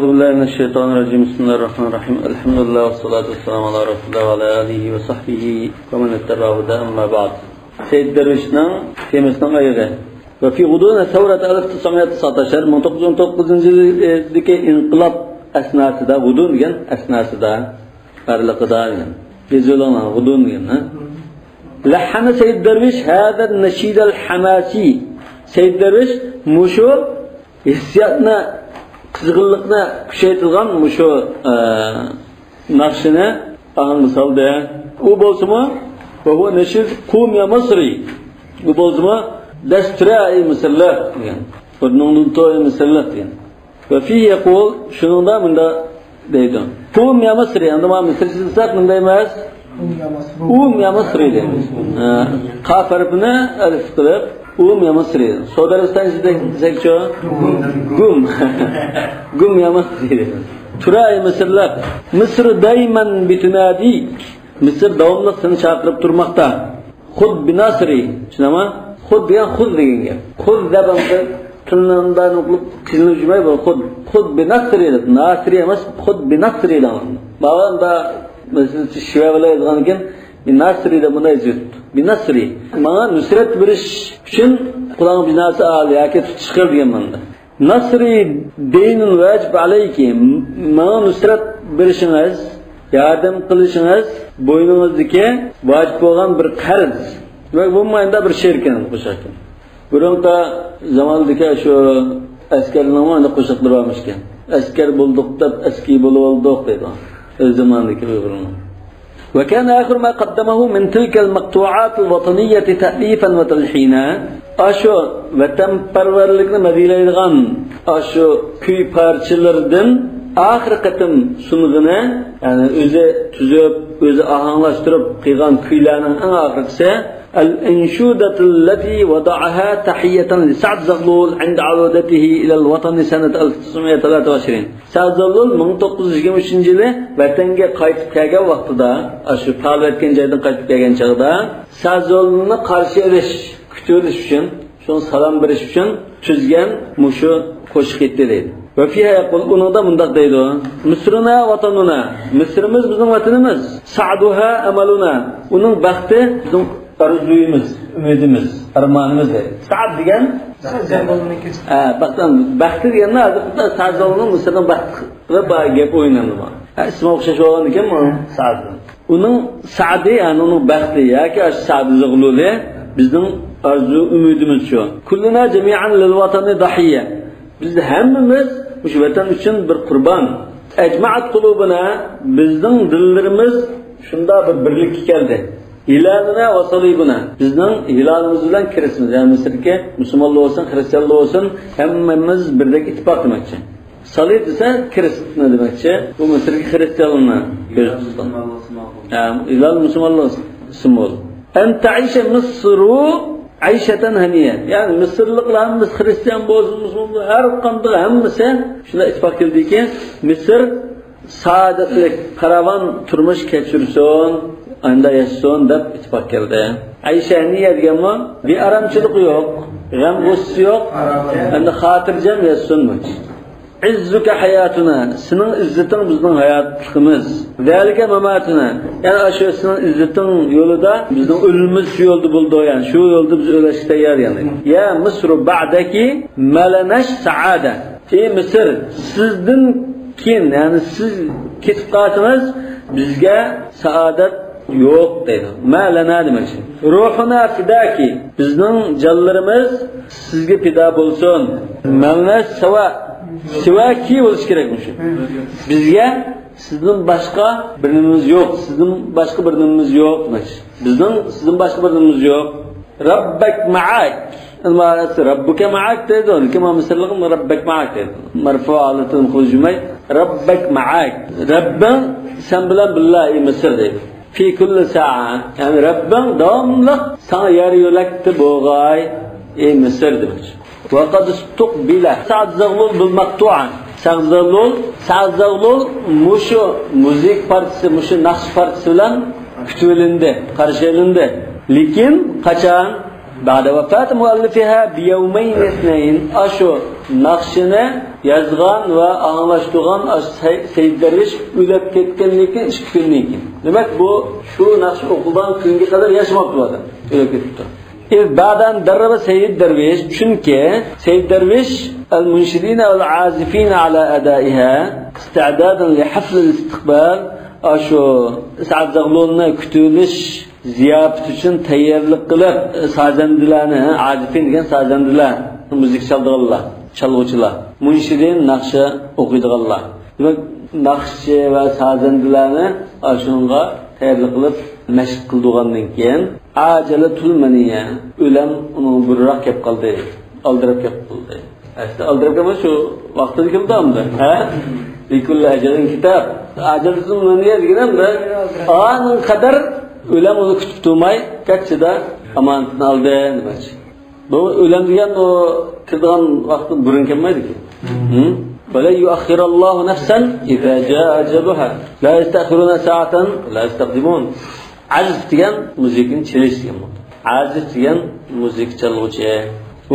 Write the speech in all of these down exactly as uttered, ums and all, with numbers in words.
أعوذ بالله من الشيطان الرجيم. بسم الله الرحمن الرحيم. الحمد لله والصلاة والسلام على رسول الله وعلى آله وصحبه ومن اتبع هداه، أما بعد. سەئىد دەرۋىشنىڭ تېمىسىنىڭ ئايىغى. وفي غضون ثورة ألف وتسعمية وتسعتاشر، مىڭ توققۇز يۈز ئون توققۇزىنچى يىلدىكى ئىنقىلاب ئەسناسىدا، غۇدۇن دېگەن ئەسناسىدا، ئارىلىقىدا دېگەن. يېزىۋېلىڭلار، غۇدۇن دېگەن، ھە؟ لحن سيد درويش هذا النشيد الحماسي. سەئىد دەرۋىش مۇشۇ ھېسسىياتنى، قىزغىنلىقنى كۈچەيتىدىغان مۇشۇ، ئە، ناخشىنى ئاھاڭغا سالدى. ئۇ بولسىمۇ، وهو نشيد قوم يا مصري. ئۇ بولسىمۇ، دەس تۇرە ئەي مىسىرلىق دېگەن. ئورنۇڭدىن تۇر ئەي مىسىرلىق دېگەن. وفيه يقول، شۇنىڭدا مۇنداق دەيدۇ. قوم يا مصري، ئەمدى مانا مىسىرچە دېسەك نېمە دەيمىز؟ قوم يا مصري دەيمىز. ھە، قاپ ھەرپىنى ئەلىپ قىلىپ، قوم يا مصري. سعودى ئەرەبىستانچە دېسەكچۇ؟ قوم. قوم يا مصري دەيمىز. تۇر ئەي مىسىرلىق. مصر دايما بتناديك. مىسىر داۋاملىق سېنى چاقىرىپ تۇرماقتا. خذ بناصري. چۈشىنەما؟ خذ دېگەن خۇذ دېگەن گەپ. خۇذ دەپ ئەمدى تىلنى مۇنداق قىلىپ قىينىلىپ يۈرمەي بۇ. خۇذ، خۇذ بناصري دەپ. ناسري ئەمەس، خۇذ بناصري دەڭ. ماۋۇ ئەمدى مەسىلەن شىۋە بىلەن يازغاندىكىن بناصري دەپ مۇنداق يېزىۋېتىپتۇ. بناصري. ماڭا نۇسرەت بېرىش ئۈچۈن قۇلاڭ بىناسى ئال ياكى تۇتۇش قىل دېگەن مەنىدە. نصري دين واجب عليك. ماڭا نۇسرەت بېرىشىڭىز، ياردەم قىلىشىڭىز بوينىڭىزدىكى ۋاجىپ بولغان بىر قەرز. دېمەك، بۇ مۇنداق بىر شېئىركەن، قوشاقكەن. بۇرۇنقى زاماندىكى شۇ ئەسكەرنىڭمۇ ئەنە قوشاقلىرى بارمىشكەن. ئەسكەر بولدۇق دەپ، ئەسكى بولۇۋالدۇق دەيدۇ. ئۆز زامانىدىكى ئۇيغۇرنىڭ. وكان آخر ما قدمه من تلك المقطوعات الوطنية تأليفا وتلحينا. ئاشۇ ۋەتەنپەرۋەرلىكنى مەدھىيلەيدىغان ئاشۇ كۈي پارچىلىرىدىن ئاخىرقى قېتىم سۇنغىنى، يەنى ئۆزى تۈزۈپ، ئۆزى ئاھاڭلاشتۇرۇپ قىلغان كۈيلەرنىڭ ئەڭ ئاخىرقىسى، الأنشودة التي وضعها تحية لسعد زغلول عند عودته إلى الوطن سنة ألف وتسعمية وتلاتة وعشرين. سەئد زاغلۇل مىڭ توققۇز يۈز يىگىرمە ئۈچىنچى يىلى ۋەتەنگە قايتىپ كەلگەن ۋاقتىدا، ئاشۇ پالىۋەتكەن جايدىن قايتىپ كەلگەن چاغدا، سەئد زاغلۇلنى قارشى ئېلىش، كۈتۈۋېلىش ئۈچۈن، شۇنىڭ سالام بېرىش ئۈچۈن تۈزگەن مۇشۇ قوشۇق ئىدى دەيدۇ. وفيها يقول، ئۇنىڭدا مۇنداق دەيدۇ: مصرنا وطننا، مىسىرىمىز بىزنىڭ ۋەتىنىمىز، سعدها أملنا، ئۇنىڭ بەختى بىزنىڭ ئارزۇيىمىز، ئۈمىدىمىز، ئارمانىمىز دەيدۇ. سەئد دېگەن، ھە، بەخت، بەختى دېگەندە ھازىر سەئد زاغلۇلنىڭ مىسىرنىڭ بەختى بار گەپ ئوينىلىدۇ. ھە، ئىسمى ئوخشاش بولغاندىكىن بۇ سەئد. ئۇنىڭ سەئدى، يەنى ئۇنىڭ بەختى ياكى ئاشۇ سەئد زاغلۇلى بىزنىڭ ئارزۇ ئۈمىدىمىز شۇ. كلنا جميعا للوطن ضحية. بىز ھەممىمىز مۇشۇ ۋەتەن ئۈچۈن بىر قۇربان. أجمعت قلوبنا، بىزنىڭ دىللىرىمىز شۇنداق بىر بىرلىككە كەلدى. هلالنا وصليبنا، بىزنىڭ ھىلالىمىز بىلەن كرېستىمىز، يەنى مىسىردىكى مۇسۇلمانلار بولسۇن، خرىستىيانلار بولسۇن، ھەممىمىز بىردەك ئىتتىپاق دېمەكچى. سالىب دېسە كرېستنى دېمەكچى. بۇ مىسىردىكى خرىستىيانلارنى كۆزدە تۇتقان. ھە، ھىلال مۇسۇلمانلار سىمۋولى. أن تعيش مصر عيشة هنية. يەنى مىسىرلىقلار ھەممىسى خرىستىيان بولسۇن، مۇسۇلمان بولسۇن، ھەر قانداق ھەممىسى شۇنداق ئىتتىپاق كېلدىكى، مىسىر سائادەتلىك، پاراۋان تۇرمۇش كەچۈرسۇن، ئاندا ياشىسۇن دەپ ئىتتىپاق كەلدى. ئەيشە ھەنىيە دېگەنمۇ بىئارامچىلىقى يوق، غەم غۇسسىسى يوق، ئەمدى خاتىرجەم ياشىسۇن. عزك حياتنا، سېنىڭ ئىززىتىڭ بىزنىڭ ھاياتلىقىمىز. ذلك مماتنا، يەنى ئاشۇ سېنىڭ ئىززىتىڭ يولىدا بىزنىڭ ئۆلۈمىمىز شۇ يولدا بولىدۇ، يەنى شۇ يولدا بىز ئۆلۈشكە تەييار يەنى. يا مصر بعدك ما لناش سعادة. ئى مىسىر، سىزدىن كېيىن، يەنى سىز كېتىپ قالسىڭىز، بىزگە سائادەت يوق دەيدۇ. ما لنا دېمەكچى. روحنا فداك، بىزنىڭ جانلىرىمىز سىزگە پىدا بولسۇن. ما لنا سوا، سواكى بولۇشى كېرەك مۇشۇ. بىزگە سىزدىن باشقا بىر نېمىمىز يوق، سىزدىن باشقا بىر نېمىمىز يوق دېمەكچى. بىزنىڭ سىزدىن باشقا بىر نېمىمىز يوق. ربك معك. ربك معك دەيدۇ. لېكىن مانا مىسىرلىقمۇ ربك معك دەيدۇ. مەرفۇ ھالىتىدىن خۇرۇج يۈرمەي، ربك معك. رەببىڭ سەن بىلەن بىللە، ئەي مىسىر دەيدۇ. في كل ساعة. يەنى رەببىڭ داۋاملىق ساڭا يار يۆلەكتە بولغاي، ئەي مىسىر دېمەكچى. وقد استقبل سعد زغلول بالمقطوعة. سەئد زاغلۇل، سەئد زاغلۇل مۇشۇ مۇزىكا پارچىسى، مۇشۇ ناخشا پارچىسى بىلەن كۈتۈۋېلىندى، قارشى ئېلىندى. لېكىن قاچان؟ بعد وفاة مؤلفها بيومين اثنين، ئاشۇ ناخشىنى يازغان ۋە ئاڭلاشتۇرغان ئاشۇ سەي-، سەيد دەرۋىش ئۆلۈپ كەتكەندىن كېيىن، ئىككى كۈندىن كېيىن. دېمەك، بۇ شۇ ناخشا ئوقۇلغان كۈنگە قەدەر ياشىماپتۇ ئادەم. ئۆلۈپ كېتىپتۇ. إذ بعد أن درب سيد درويش، چۈنكى سەيد دەرۋىش المنشدين والعازفين على أدائها استعدادا لحفل الاستقبال، ئاشۇ سەئەد زاغلۇلنى كۈتۈۋېلىش زىياپىتى ئۈچۈن تەييارلىق قىلىپ، سازەندىلەرنى، ئازىفىن دېگەن سازەندىلەر، مۇزىكا چالىدىغانلار، چالغۇچىلار، مۇنشىدىن، ناخشا ئوقۇيدىغانلار. دېمەك، ناخشىچى ۋە سازەندىلەرنى ئاشۇنىڭغا تەييارلىق قىلىپ، مەشىق قىلدۇرغاندىن كېيىن، عاجلة المنية، ئۆلەم ئۇنىڭ بۇرۇنراق كەپ قالدى، ئالدىراپ كەپ قالدى. ئەسلى ئالدىراپ كەلمەس، شۇ ۋاقتىدا كېلىدۇ ئەمدى. ھە؟ لكل أجل كتاب. ئاجىلىتۇل مەنىيە دېگىنى ئەمدى ئانىڭ قەدەر ئۆلەم ئۇنى كۈتۈپ تۇرماي، كەچچىدە ئامانىتىنى ئالدى دېمەكچى. بۇ ئۆلەم دېگەن ئۇ كىرىدىغان ۋاقتى بۇرۇن كەلمەيدىكەن. ھە؟ ولن يؤخر الله نفسا إذا جاء أجلها. لا يستأخرون ساعة ولا يستقدمون. ئازىف دېگەن مۇزىكىنى چېلىش دېگەن بولىدۇ. ئازىف دېگەن مۇزىكا چالغۇچى.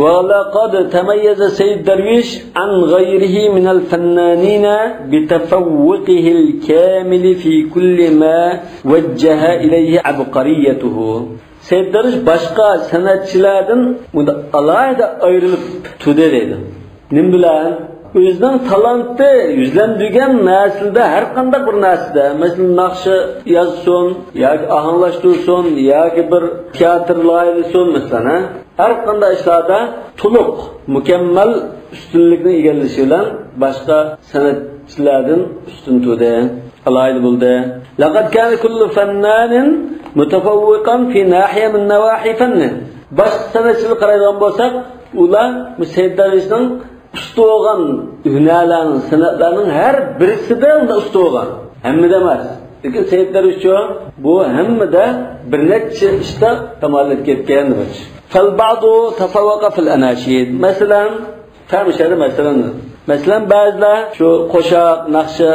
ولقد تميز سيد درويش عن غيره من الفنانين بتفوقه الكامل في كل ما وجه إليه عبقريته. سەيد دەرۋىش باشقا سەنئەتچىلەردىن ئالاھىدە ئايرىلىپ تۇردى دەيدۇ. نېمە بىلەن؟ ئۆزىنىڭ تالانتى يۈزلەندۈرگەن نەرسىدە، ھەر قانداق بىر نەرسىدە، مەسىلەن، ناخشا يازسۇن ياكى ئاھاڭلاشتۇرسۇن ياكى بىر تىياتىر لايىھەلىسۇن، مەسىلەن، ھە؟ ھەر قانداق ئىشلاردا تولۇق، مۇكەممەل ئۈستۈنلۈكنى ئىگىلىشى بىلەن باشقا سەنئەتچىلەردىن ئۈستۈن تۇردى. ئالاھىدە بولدى. لقد كان كل فنان متفوقا في ناحية من نواحي فنه. باشقا سەنئەتچىلەرگە قارايدىغان بولساق، ئۇلار مۇ سەيد دەرۋىشنىڭ ئۇستا بولغان ھۈنەرلەرنىڭ، سەنئەتلەرنىڭ ھەر بىرسىدە ئۇنداق ئۇستا بولغان. ھەممىدە ئەمەس. لېكىن سەيد دەرۋىشچۇ، بۇ ھەممىدە بىر نەچچە ئىشتا كامالەتكە يەتكەن دېمەكچى. فالبعض تفوق في الأناشيد. مەسىلەن، ھەم شەدە مەسىلەن، مەسىلەن، بەزىلەر شۇ قوشاق، ناخشا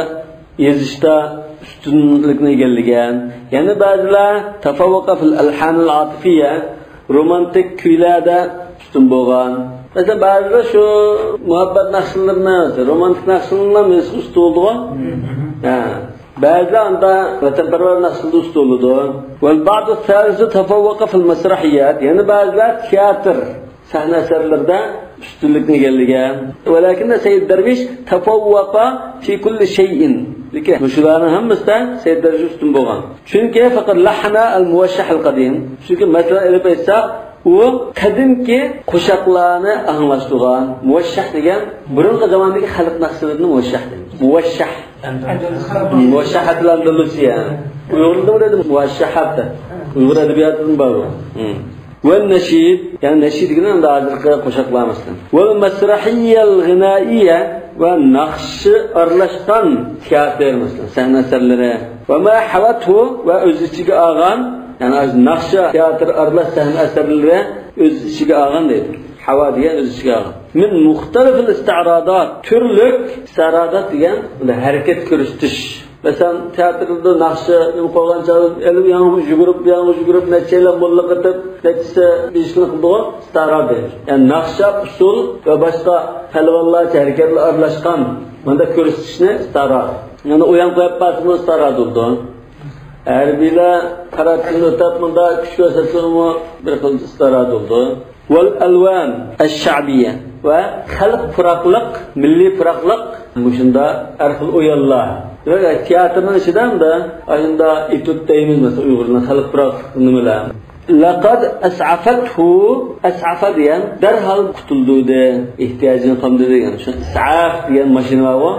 يېزىشتا ئۈستۈنلۈكنى ئىگىلىگەن. يەنە بەزىلەر تفوق في الألحان العاطفية، رومانتىك كۈيلەردە ئۈستۈن بولغان. مەسىلەن، بەزىلەر شۇ مۇھەببەت ناخشىلىرىنى، رومانتىك ناخشىلىرىنى يېزىشقا ئۇستا بولىدىغۇ. ھە. بەزىلەر ئاندا ۋەتەنپەرۋەر ناخشىلىرىدا ئۇستا بولىدۇ. والبعض الثالث تفوق في المسرحيات، يەنە بەزىلەر تىياتىر سەھنە ئەسەرلىرىدە ئۈستۈنلۈكنى ئىگىلىگەن. ولكن سيد درويش تفوق في كل شيء. لېكىن مۇشۇلارنىڭ ھەممىسىدە سەيد دەرۋىش ئۈستۈن بولغان. چۈنكى فقد لحن الموشح القديم. چۈنكى مەسىلەن ئېلىپ ئېيتساق، ئۇ قەدىمكى قوشاقلارنى ئاھاڭلاشتۇرغان. مۇۋەششەھ دېگەن بۇرۇنقى زاماندىكى خەلق ناخشىلىرىنى مۇۋەششەھ دەيمىز. مۇۋەششەھ. مۇۋەششەھەتۇل ئەندەلۇسىيە. ئۇيغۇرلىرىمۇ دېدىم مۇۋەششەھەت دەپ. ئۇيغۇر ئەدەبىياتىدىمۇ بار بۇ. ھىم. ۋەننەشىد، يەنى نەشىد دېگىنى ئەمدى ھازىرقى قوشاقلار مەسىلەن. ۋەلمەسرەھىيەل غىنائىيە، ۋە ناخشا ئارىلاشقان تىياتىر مەسىلەن، سەھنە ئەسەرلىرى. ۋەما ھەۋەتھۇ، ۋە ئۆز ئىچىگە ئالغان، يەنى ناخشا، تىياتىر ئارىلاش سەھنە ئەسەرلىرى ئۆز ئىچىگە ئالغان دەيدۇ. ھەۋا دېگەن ئۆز ئىچىگە ئالغان. مىن مۇختەلىفىل ئىستىئرادات، تۈرلۈك ئىستىئرادات دېگەن ھەرىكەت كۆرسىتىش. مەسىلەن، تىياتىردا ناخشا نېمە قىلغان چاغدا، ئېلىپ ياڭغۇ يۈگۈرۈپ، ياڭغۇ يۈگۈرۈپ، نەچچەيلەن موللا قېتىپ، نەچچىسى بېشىنى قىلىدىغۇ، ئىستارا دەيدۇ. يەنى ناخشا، ئۇسسۇل ۋە باشقا پەلۋانلارچە ھەرىكەتلەر ئارىلاشقان مۇنداق كۆرسىتىشنى ئىستارا. يەنى ئۇيان قويۇپ بارسىمۇ ئىستارا بولىدۇ. ھەربىيلەر قاراتتىن ئۆتۈپ مۇنداق كۈچ كۆرسەتسىمۇ بىر خىل ئىستارا بولىدۇ. ۋەل ئەلۋان ئەششەئبىيە، ۋە خەلق پۇراقلىق، مىللىي پۇراقلىق، مۇشۇنداق ھەر خىل ئويۇنلار. دېمەك، تىياتىرنىڭ ئىچىدە ئەمدى ئاشۇنداق ئېتيۇد دەيمىز، مەسىلەن، ئۇيغۇرنىڭ خەلق پۇراقلىق نېمىلەر. لەقەد ئەسئەفەتھۇ، ئەسئەفە دېگەن دەرھال قۇتۇلدى، ئېھتىياجىنى قامدىدى دېگەن. شۇ ئىسئاف دېگەن ماشىنا بارغۇ.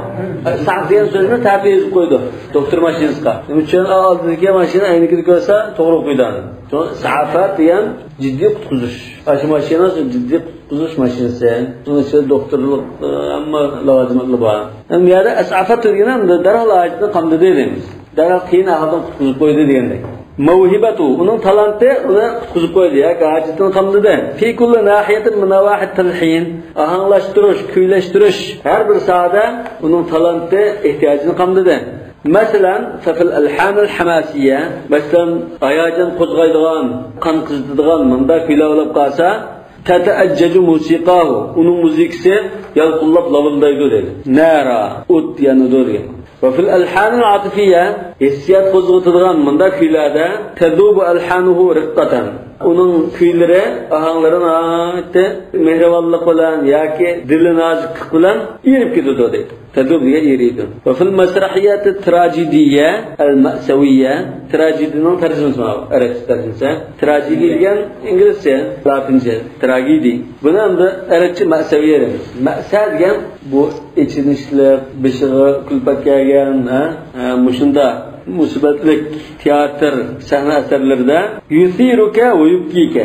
ئىسئاف دېگەن سۆزنى تەپە يېزىپ قويىدۇ دوختۇر ماشىنىسىغا. نېمە ئۈچۈن؟ ئالدىدىكى ماشىنا ئەينىكىدە كۆرسە توغرا ئوقۇيدۇ. شۇ ئىسئافەت دېگەن جىددىي قۇتقۇزۇش. ئاشۇ ماشىنا شۇ جىددىي قۇتقۇزۇش ماشىنىسى. شۇنىڭ ئىچىدە دوختۇرلۇق، ئە، ھەممە لاۋازىماتلار بار. ئەمدى بۇ يەردە ئەسئەفەتھۇ دېگىنى ئەمدى دەرھال ھاجىتىنى قامدىدى دەيمىز. دەرھال قىيىن ئەھۋالدىن قۇتقۇزۇپ قويدى دېگەندەك. مەۋھىبەتۇ، ئۇنىڭ تالانتى ئۇنى قۇتقۇزۇپ قويدى ياكى ھاجىتىنى قامدىدى. في كل ناحية من نواحي التلحين، ئاھاڭلاشتۇرۇش، كۈيلەشتۈرۈش، ھەر بىر ساھەدە ئۇنىڭ تالانتى ئېھتىياجىنى قامدىدى. مەسىلەن، ففي الألحان الحماسية، مەسىلەن، ھاياجان قوزغايدىغان، قان قىزىتىدىغان مۇنداق كۈيلەر بولۇپ قالسا، تتأجج موسيقاه، ئۇنىڭ مۇزىكىسى يالقۇنلاپ لاۋۇلدايدۇ دەيدۇ. نارا، ئوت يانىدۇ دېگەن. وفي الألحان العاطفية، ھېسسىيات قوزغىتىدىغان مۇنداق كۈيلەردە تذوب ألحانه رقة، ئۇنىڭ كۈيلىرى، ئاھاڭلىرى ناھايىتى مېھرىبانلىق بىلەن ياكى دىلى نازۇكلۇق بىلەن ئېرىپ كېتىدۇ دەيدۇ. تەدۇب دېگەن ئېرىيدۇ. وفي المسرحيات التراجيدية المأساوية، تراجېدىيەنىڭ تەرجىمىسى مانا، ئەرەبچە تەرجىمىسى. تراجېدىيە دېگەن ئىنگلىزچە، لاتىنچە، تراگېدىيە. بۇنى ئەمدى ئەرەبچە مەسەۋىيە دەيمىز. مەسە دېگەن بۇ ئېچىنىشلىق، بېشىغا كۈلپەت كەلگەن، ھە؟ ھە، مۇشۇنداق مۇسىبەتلىك تىياتىر سەھنە ئەسەرلىرىدە يثيرك ويبكيك،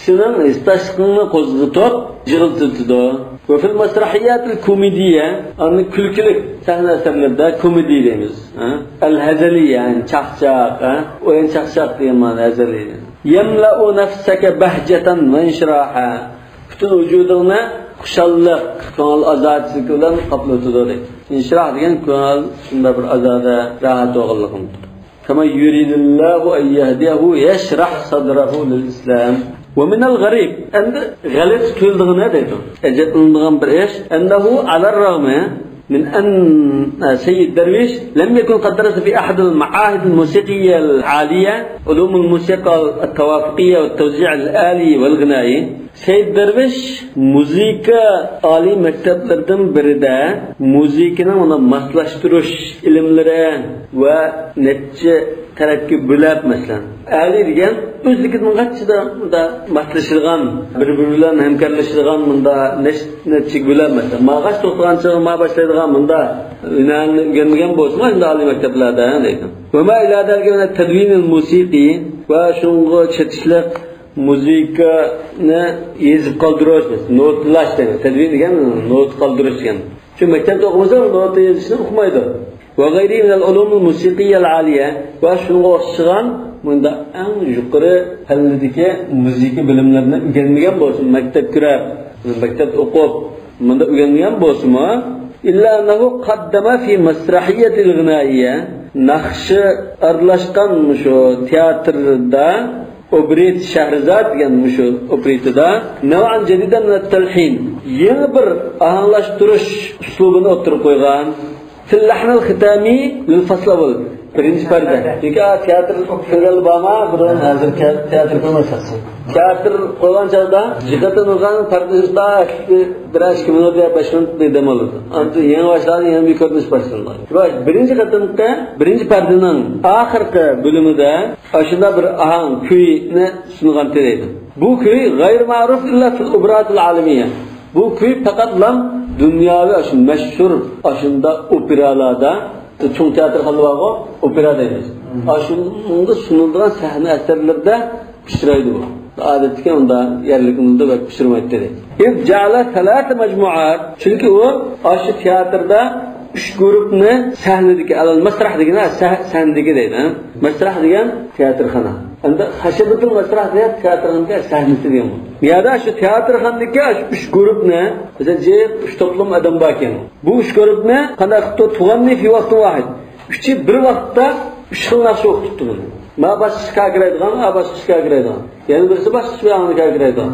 سېنىڭ ھېسداشلىقىڭنى قوزغىتىپ يىغلىتىدۇ. وفي المسرحيات الكوميدية، ئاندىن كۈلكىلىك سەھنە ئەسەرلىرىدە، كومېدىيە دەيمىز، ھە؟ الهزلية، يەنى چاقچاق، ھە؟ ئويۇن چاقچاق دېگەن مانا، ھەزەلىي. يملأ نفسك بهجة وانشراحا، پۈتۈن ۋۇجۇدۇڭنى خۇشاللىق، كۆڭۈل ئازادىچىلىكى بىلەن قاپلىۋېتىدۇ دەيدۇ. ئىنشىراھ دېگەن كۆڭۈل شۇنداق بىر ئازادە، راھەت بولغانلىقىدۇر. كما يريد الله أن يهديه يشرح صدره للإسلام. ومن الغريب، ئەمدى غەلىتە تۇيۇلىدىغىنى دەيدۇ، ئەجەبلىنىدىغان بىر ئىش، أنه على الرغم من أن سيد درويش لم يكن قد درس في أحد المعاهد الموسيقية العالية علوم الموسيقى التوافقية والتوزيع الآلي والغنائي، سەيىت دەرۋىش مۇزىكا ئالىي مەكتەپلىرىدىن بىرىدە مۇزىكىنىڭ مۇنۇ ماسلاشتۇرۇش ئىلىملىرى ۋە نەچچە تەرەپكە بۆلەپ، مەسىلەن، ئالىي دېگەن ئۆزلۈكىدىن قانچىدا مۇندا ماسلىشىدىغان، بىر-بىرى بىلەن ھەمكارلىشىدىغان مۇندا نەچ-، نەچچىگە بۆلەپ، مەسىلەن، ماغاچ توختىغانچە ما باشلايدىغان مۇندا ھۈنەرنى ئۆگەنمىگەن بولسىمۇ، ئەمدى ئالىي مەكتەپلەردە دەيدۇ. وما إلى ذلك من التدوين الموسيقي، ۋە شۇنىڭغا چېتىشلىق مۇزىكىنى يېزىپ قالدۇرۇش، نوتىلاش دەيمىز. تەدۋىن دېگەن نوتا قالدۇرۇش دېگەن. شۇ مەكتەپتە ئوقۇمىسا نوتا يېزىشنى ئۇقمايدۇ. وغيره من العلوم الموسيقية العالية، ۋە شۇنىڭغا ئوخشىغان مۇنداق ئەڭ يۇقىرى پەللىدىكى مۇزىكا بىلىملىرىنى ئۆگەنمىگەن بولسىمۇ، مەكتەپ كىرىپ، مەكتەپتە ئوقۇپ، مۇنداق ئۆگەنمىگەن بولسىمۇ، إلا أنه قدم في مسرحية الغنائية، ناخشا ئارىلاشقان مۇشۇ تىياتىردا ئوبرېت شەھرىزاد دېگەن مۇشۇ ئوبرېتىدا نوعا جديدا من التلحين، يېڭى بىر ئاھاڭلاشتۇرۇش ئۇسلۇبىنى ئوتتۇرىغا قويغان. في اللحن الختامي للفصل الأول، بىرىنچى پەردە. چۈنكى، ئا، تىياتىر كۆرگەنلەر بارمۇ؟ بۇرۇن ھازىر كە-، تىياتىر قويماي قالسۇن. تىياتىر قويغان چاغدا جىقىتىنىڭ پەردىسىدە بىر ئىككى مىنۇت يا بەش مىنۇت بىر دەم ئالىدۇ. ئاندىن يېڭى باشلىدى، يەنە بىر كۆرۈنۈش باشلىنىدۇ. بىرىنچى قېتىمقى، بىرىنچى پەردىنىڭ ئاخىرقى بۆلۈمىدە ئاشۇنداق بىر ئاھاڭ، كۈينى سۇنغانتى دەيدۇ. بۇ كۈي غەيرى مەرۇف ئىللا فىل ئوبراتىل ئالىمىيە. بۇ كۈي پەقەتلا دۇنياۋى، ئاشۇ مەشھۇر، ئاشۇنداق ئوپېرالاردا، چوڭ تىياتىرخانا بارغۇ، ئوپېرا دەيمىز. ئاشۇنىڭدا سۇنۇلىدىغان سەھنە ئەسەرلىرىدە ئۇچرايدۇ بۇ. ئادەتتىكى ئۇنداق يەرلىك ئۇندا بەك ئۇچرىمايتتى دەيدۇ. إذ جعل ثلاث مجموعات، چۈنكى ئۇ ئاشۇ تىياتىردا ئۈچ گۇرۇپنى سەھنىدىكى، ئەلەل مەسراھ دېگىنى سەھ-، سەھنىدىكى دەيدۇ، ھە؟ مەسراھ دېگەن تىياتىرخانا. ئەمدى خەشەبەتۇل مەسراھ دېگەن تىياتىرخانىدىكى سەھنىسى دېگەن بۇ. بۇ يەردە شۇ تىياتىرخانىدىكى شۇ ئۈچ گۇرۇپنى، مەسىلەن، جىق ئۈچ توپلۇم ئادەم باركەن. بۇ ئۈچ گۇرۇپنى قانداق قىپتۇ؟ تغني في وقت واحد. ئۈچى بىر ۋاقىتتا ئۈچ خىل ناخشا ئوقۇتۇپتۇ بۇنى. ما باشقىسى كاكىرايدىغان، ئا باشقىسى كاكىرايدىغان. يەنە بىرسى باشقىچە بىر ئاڭدا كاكىرايدىغان.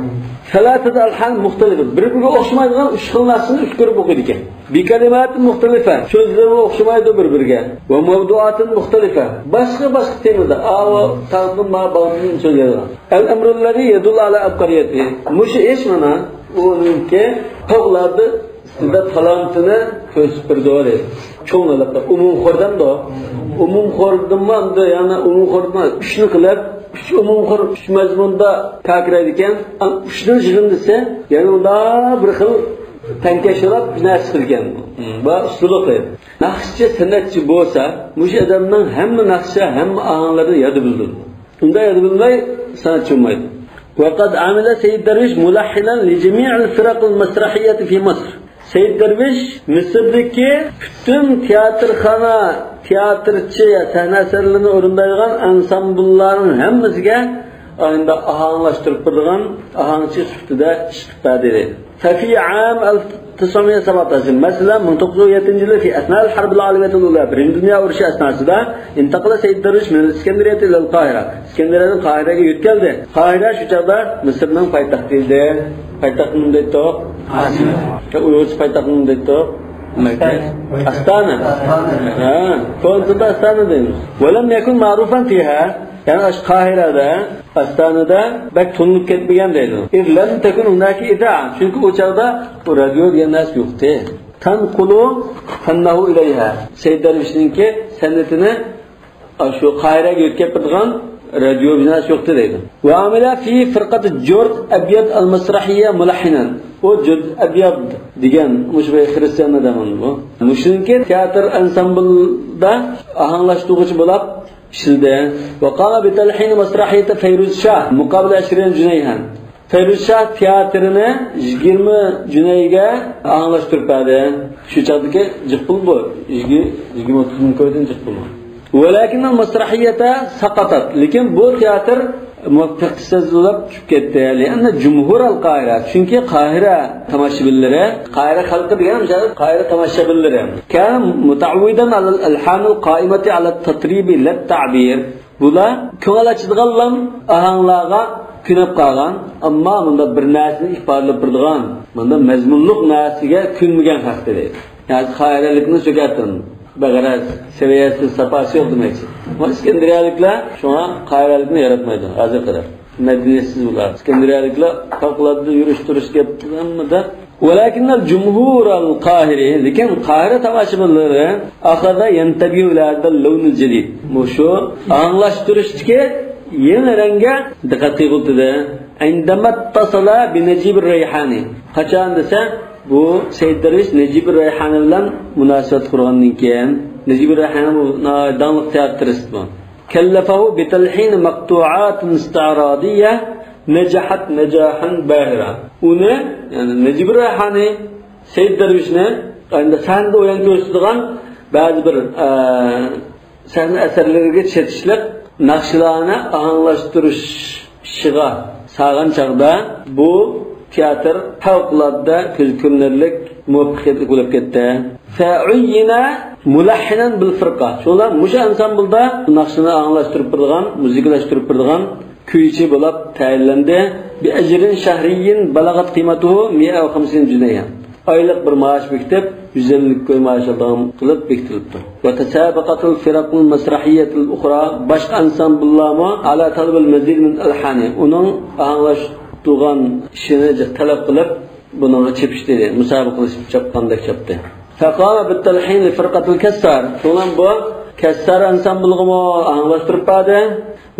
ثلاثة ألحان مختلفة. بىر-بىرىگە ئوخشىمايدىغان ئۈچ خىل ناخشىنى ئۈچ گۇرۇپ ئوقۇيدىكەن. بكلمات مختلفة. سۆزلىرىمۇ ئوخشىمايدۇ بىر-بىرىگە. وموضوعات مختلفة. باشقا-باشقا تېمىدا. ئاۋۇ تاغدىن ما باغدىن سۆزلەيدىغان. الأمر الذي يدل على عبقريته. مۇشۇ ئىش مانا ئۇنىڭكى تاغلاردا ئىستىلدا تالانتىنى كۆرسىتىپ بېرىدۇ دەيدۇ. چوڭ ئېلىپتا ئومۇمخور دەمدۇ. ئومۇمخوردىنمۇ ئەمدى يەنە ئومۇمخوردىن ئۈچنى قىلىپ، ئۈچ ئومۇمخور ئۈچ مەزمۇندا كاكىرايدىكەن. ئەم ئۈچنىڭ يىغىندىسى يەنە ئۇنداق بىر خىل تەڭكەش بولۇپ بىر نەرسە قىلىدىكەن. بۇ ئۇسسۇلۇق دەيدۇ. ناخشىچى، سەنئەتچى بولسا، مۇشۇ ئادەمنىڭ ھەممە ناخشا، ھەممە ئاھاڭلىرىنى ياد بىلىدۇ. ئۇنداق ياد بىلمەي سەنئەتچى بولمايدۇ. وقد عمل سيد درويش ملحنا لجميع الفرق المسرحية في مصر. سەيىت دەرۋىش مىسىردىكى پۈتۈن تىياتىرخانا، تىياتىرچى، سەھنە ئەسەرلىرىنى ئورۇندايدىغان ئانسامبىللارنىڭ ھەممىسىگە ئاينىدا ئاھاڭلاشتۇرۇپ بېرىدىغان ئاھاڭچى سۈپىتىدە ئىش قىلىپ بەردى دەيدۇ. ففي عام ألف وتسعمية وسبعتاشر، مەسىلەن، مىڭ توققۇز يۈز ئون يەتتىنچى يىلى في أثناء الحرب العالمية الأولى، بىرىنچى دۇنيا ئۇرۇشى ئەسناسىدا، انتقل سيد درويش من الإسكندرية إلى القاهرة، ئىسكەندىيەدىن قاھىرەگە يۆتكەلدى. قاھىرە شۇ چاغدا مىسىرنىڭ پايتەختى ئىدى. پايتەختنى نېمە دەيتتۇق؟ ئۇيغۇرچە پايتەختنى نېمە دەيتتۇق؟ مەركەز. ئاستانە. ھە، كونا تىلدا ئاستانە دەيمىز. ولم يكن معروفا فيها، يەنى ئاشۇ قاھىرەدە، ئاستانىدا بەك تونۇلۇپ كەتمىگەن دەيدۇ. إذ لم تكن هناك إذاعة، چۈنكى ئۇ چاغدا بۇ رادىيو دېگەن نەرسە يوقتى. تنقل فنه إليها، سەيد دەرۋىشنىڭكى سەنئىتىنى ئاشۇ قاھىرەگە يۆتكەپ بېرىدىغان رادىيو بىر نەرسە يوقتى دەيدۇ. وعمل في فرقة جورج أبيض المسرحية ملحنا، ئۇ جورج ئەبياد دېگەن مۇشۇ بىر خرىستىيان ئادەم بۇ. مۇشۇنىڭكى تىياتىر ئانسامبلدا ئاھاڭلاشتۇرغۇچى بولاپ ئىشلىدى. وقام بتلحين مسرحية فيروز شاه مقابل عشرين جنيها، فەيرۇز شاھ تىياتىرىنى يىگىرمە جۈنەيگە ئاڭلاشتۇرۇپ بەردى. شۇ چاغدىكى جىق پۇل بۇ. يىگىرمە، يىگىرمە ئوتتۇز مىڭ كويدىن جىق پۇل بۇ. ولكن المسرحية سقطت، لېكىن بۇ تىياتىر مۇۋەپپەقىيەتسىز بولۇپ چۈشۈپ كەتتى. لأن جمهور القاهرة، چۈنكى قاھىرە تاماشىبىنلىرى، قاھىرە خەلقى دېگەن مىسال، قاھىرە تاماشىبىنلىرى، كان متعودا على الألحان القائمة على التطريب لا التعبير. بۇلار كۆڭۈل ئاچىدىغانلام ئاھاڭلارغا كۆنۈپ قالغان، ئەمما مۇنداق بىر نەرسىنى ئىپادىلەپ بېرىدىغان، مۇنداق مەزمۇنلۇق نەرسىگە كۆنمىگەن خەق دەيدۇ. يەنى قاھىرەلىكنى سۆكەتتىن بەغەرەز سەۋىيەسى، ساپاسى يوق دېمەكچى. ئەمما ئىسكەندىرىيەلىكلەر شۇڭا قاھىرەلىكنى ياراتمايدۇ ھازىرغا قەدەر. مەدەنىيەتسىز بۇلار. ئىسكەندىرىيەلىكلەر پەۋقۇلئاددە يۈرۈش تۇرۇش گەپ قىلغانمىدا، ولكن الجمهور القاهري، لېكىن قاھىرە تاماشىبىنلىرى، أخذ ينتبه إلى هذا اللون الجديد، مۇشۇ ئاڭلاشتۇرۇشتىكى يېڭى رەڭگە دىققەت قىلغۇلتىدى. عندما اتصل بنجيب الريحاني، قاچان دېسە، بۇ سەيد دەرۋىش نەجىب رەيھانى بىلەن مۇناسىۋەت قۇرغاندىن كېيىن، نەجىب رەيھانى بۇ ناھايىتى داڭلىق تىياترىست بۇ. كلفه بتلحين مقطوعات استعراضية نجحت نجاحا باهرا. ئۇنى، يەنى نەجىب رەيھانى سەيد دەرۋىشنى ئەمدى سەھنىدە ئويۇن كۆرسىتىدىغان بەزى بىر، ئە، سەھنە ئەسەرلىرىگە چېتىشلىق ناخشىلارنى ئاھاڭلاشتۇرۇشىغا سالغان چاغدا بۇ تىياتىر پەۋقۇلئاددە كۆزگە كۆرۈنەرلىك مۇۋەپپەقىيەتلىك بولۇپ كەتتى. فعين ملحنا بالفرقة. شۇڭلار مۇشۇ ئانسامبلدا ناخشىنى ئاھاڭلاشتۇرۇپ بېرىدىغان، مۇزىكىلاشتۇرۇپ بېرىدىغان كۈيچى بولاپ تەيىنلەندى. بأجر شهري بلغت قيمته مئة وخمسين جنيها. ئايلىق بىر مائاش بېكىتىپ، يۈز ئەللىك كوي مائاش ئالىدىغان قىلىپ بېكىتىلىپتۇ. وتسابقت الفرق المسرحية الأخرى، باشقا ئانسامبللارمۇ على طلب المزيد من ألحانه، ئۇنىڭ ئاھاڭلاشتۇرغان ئىشىنى جىق تەلەپ قىلىپ، بۇنىڭغا چېپىشتى، مۇسابىقىلىشىپ چاپقاندەك چاپتى. فقام بالتلحين لفرقة الكسار، شۇنىڭ بۇ كەسسار ئانسامبلغىمۇ ئاھاڭلاشتۇرۇپ بەردى.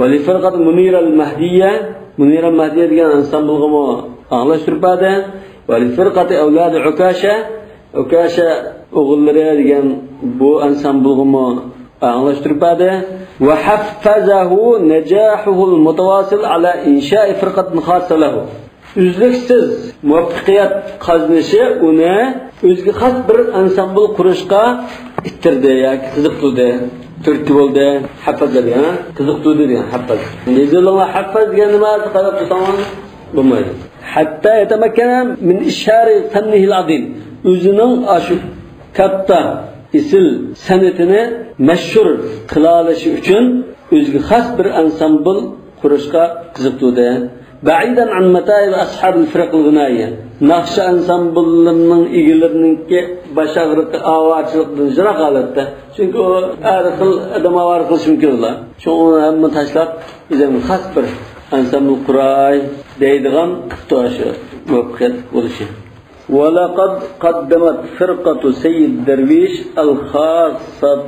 ولفرقة منير المهدية، مۇنيىر مەھدىيە دېگەن ئانسامبلغىمۇ ئاھاڭلاشتۇرۇپ بەردى. ولفرقة أولاد عكاشة، ئوكاشە ئوغۇللىرى دېگەن بۇ ئانسامبلغىمۇ ئاھاڭلاشتۇرۇپ بەردى. وحفزه نجاحه المتواصل على إنشاء فرقة خاصة له. ئۈزلۈكسىز مۇۋەپپەقىيەت قازىنىشى ئۇنى ئۆزىگە خاس بىر ئانسامبل قۇرۇشقا ئىتتىردى ياكى قىزىقتۇردى، تۈرتكە بولدى. ھەپپەز دېگەن، ھە؟ قىزىقتۇردى دېگەن، ھەپپەز. يېزىلغان ھەپپەز دېگەننى مانا قاراپ تۇرساڭلار بولمايدۇ. حتى يتمكن من إشهار فنه العظيم. ئۆزىنىڭ ئاشۇ كاتتا، ئېسىل سەنئىتىنى مەشھۇر قىلالىشى ئۈچۈن ئۆزىگە خاس بىر ئانسامبل قۇرۇشقا قىزىقتۇردى. بعيدا عن متاعب أصحاب الفرق الغنائية. ناخشا ئانسامبللىرىنىڭ ئىگىلىرىنىڭكى باش ئاغرىقى، ئاۋارىچىلىقىدىن يىراق ھالەتتە. چۈنكى ئۇ ھەر خىل ئادەم ئاۋارە قىلىشى مۇمكىن ئۇلار. شۇڭا ئۇنى ھەممە تاشلاپ، ئۆزۈمگە خاس بىر ئانسامبل قۇراي دەيدىغان قىپتۇ شۇ مۇۋەپپەقىيەتلىك بولۇشى. ولقد قدمت فرقة سيد درويش الخاصة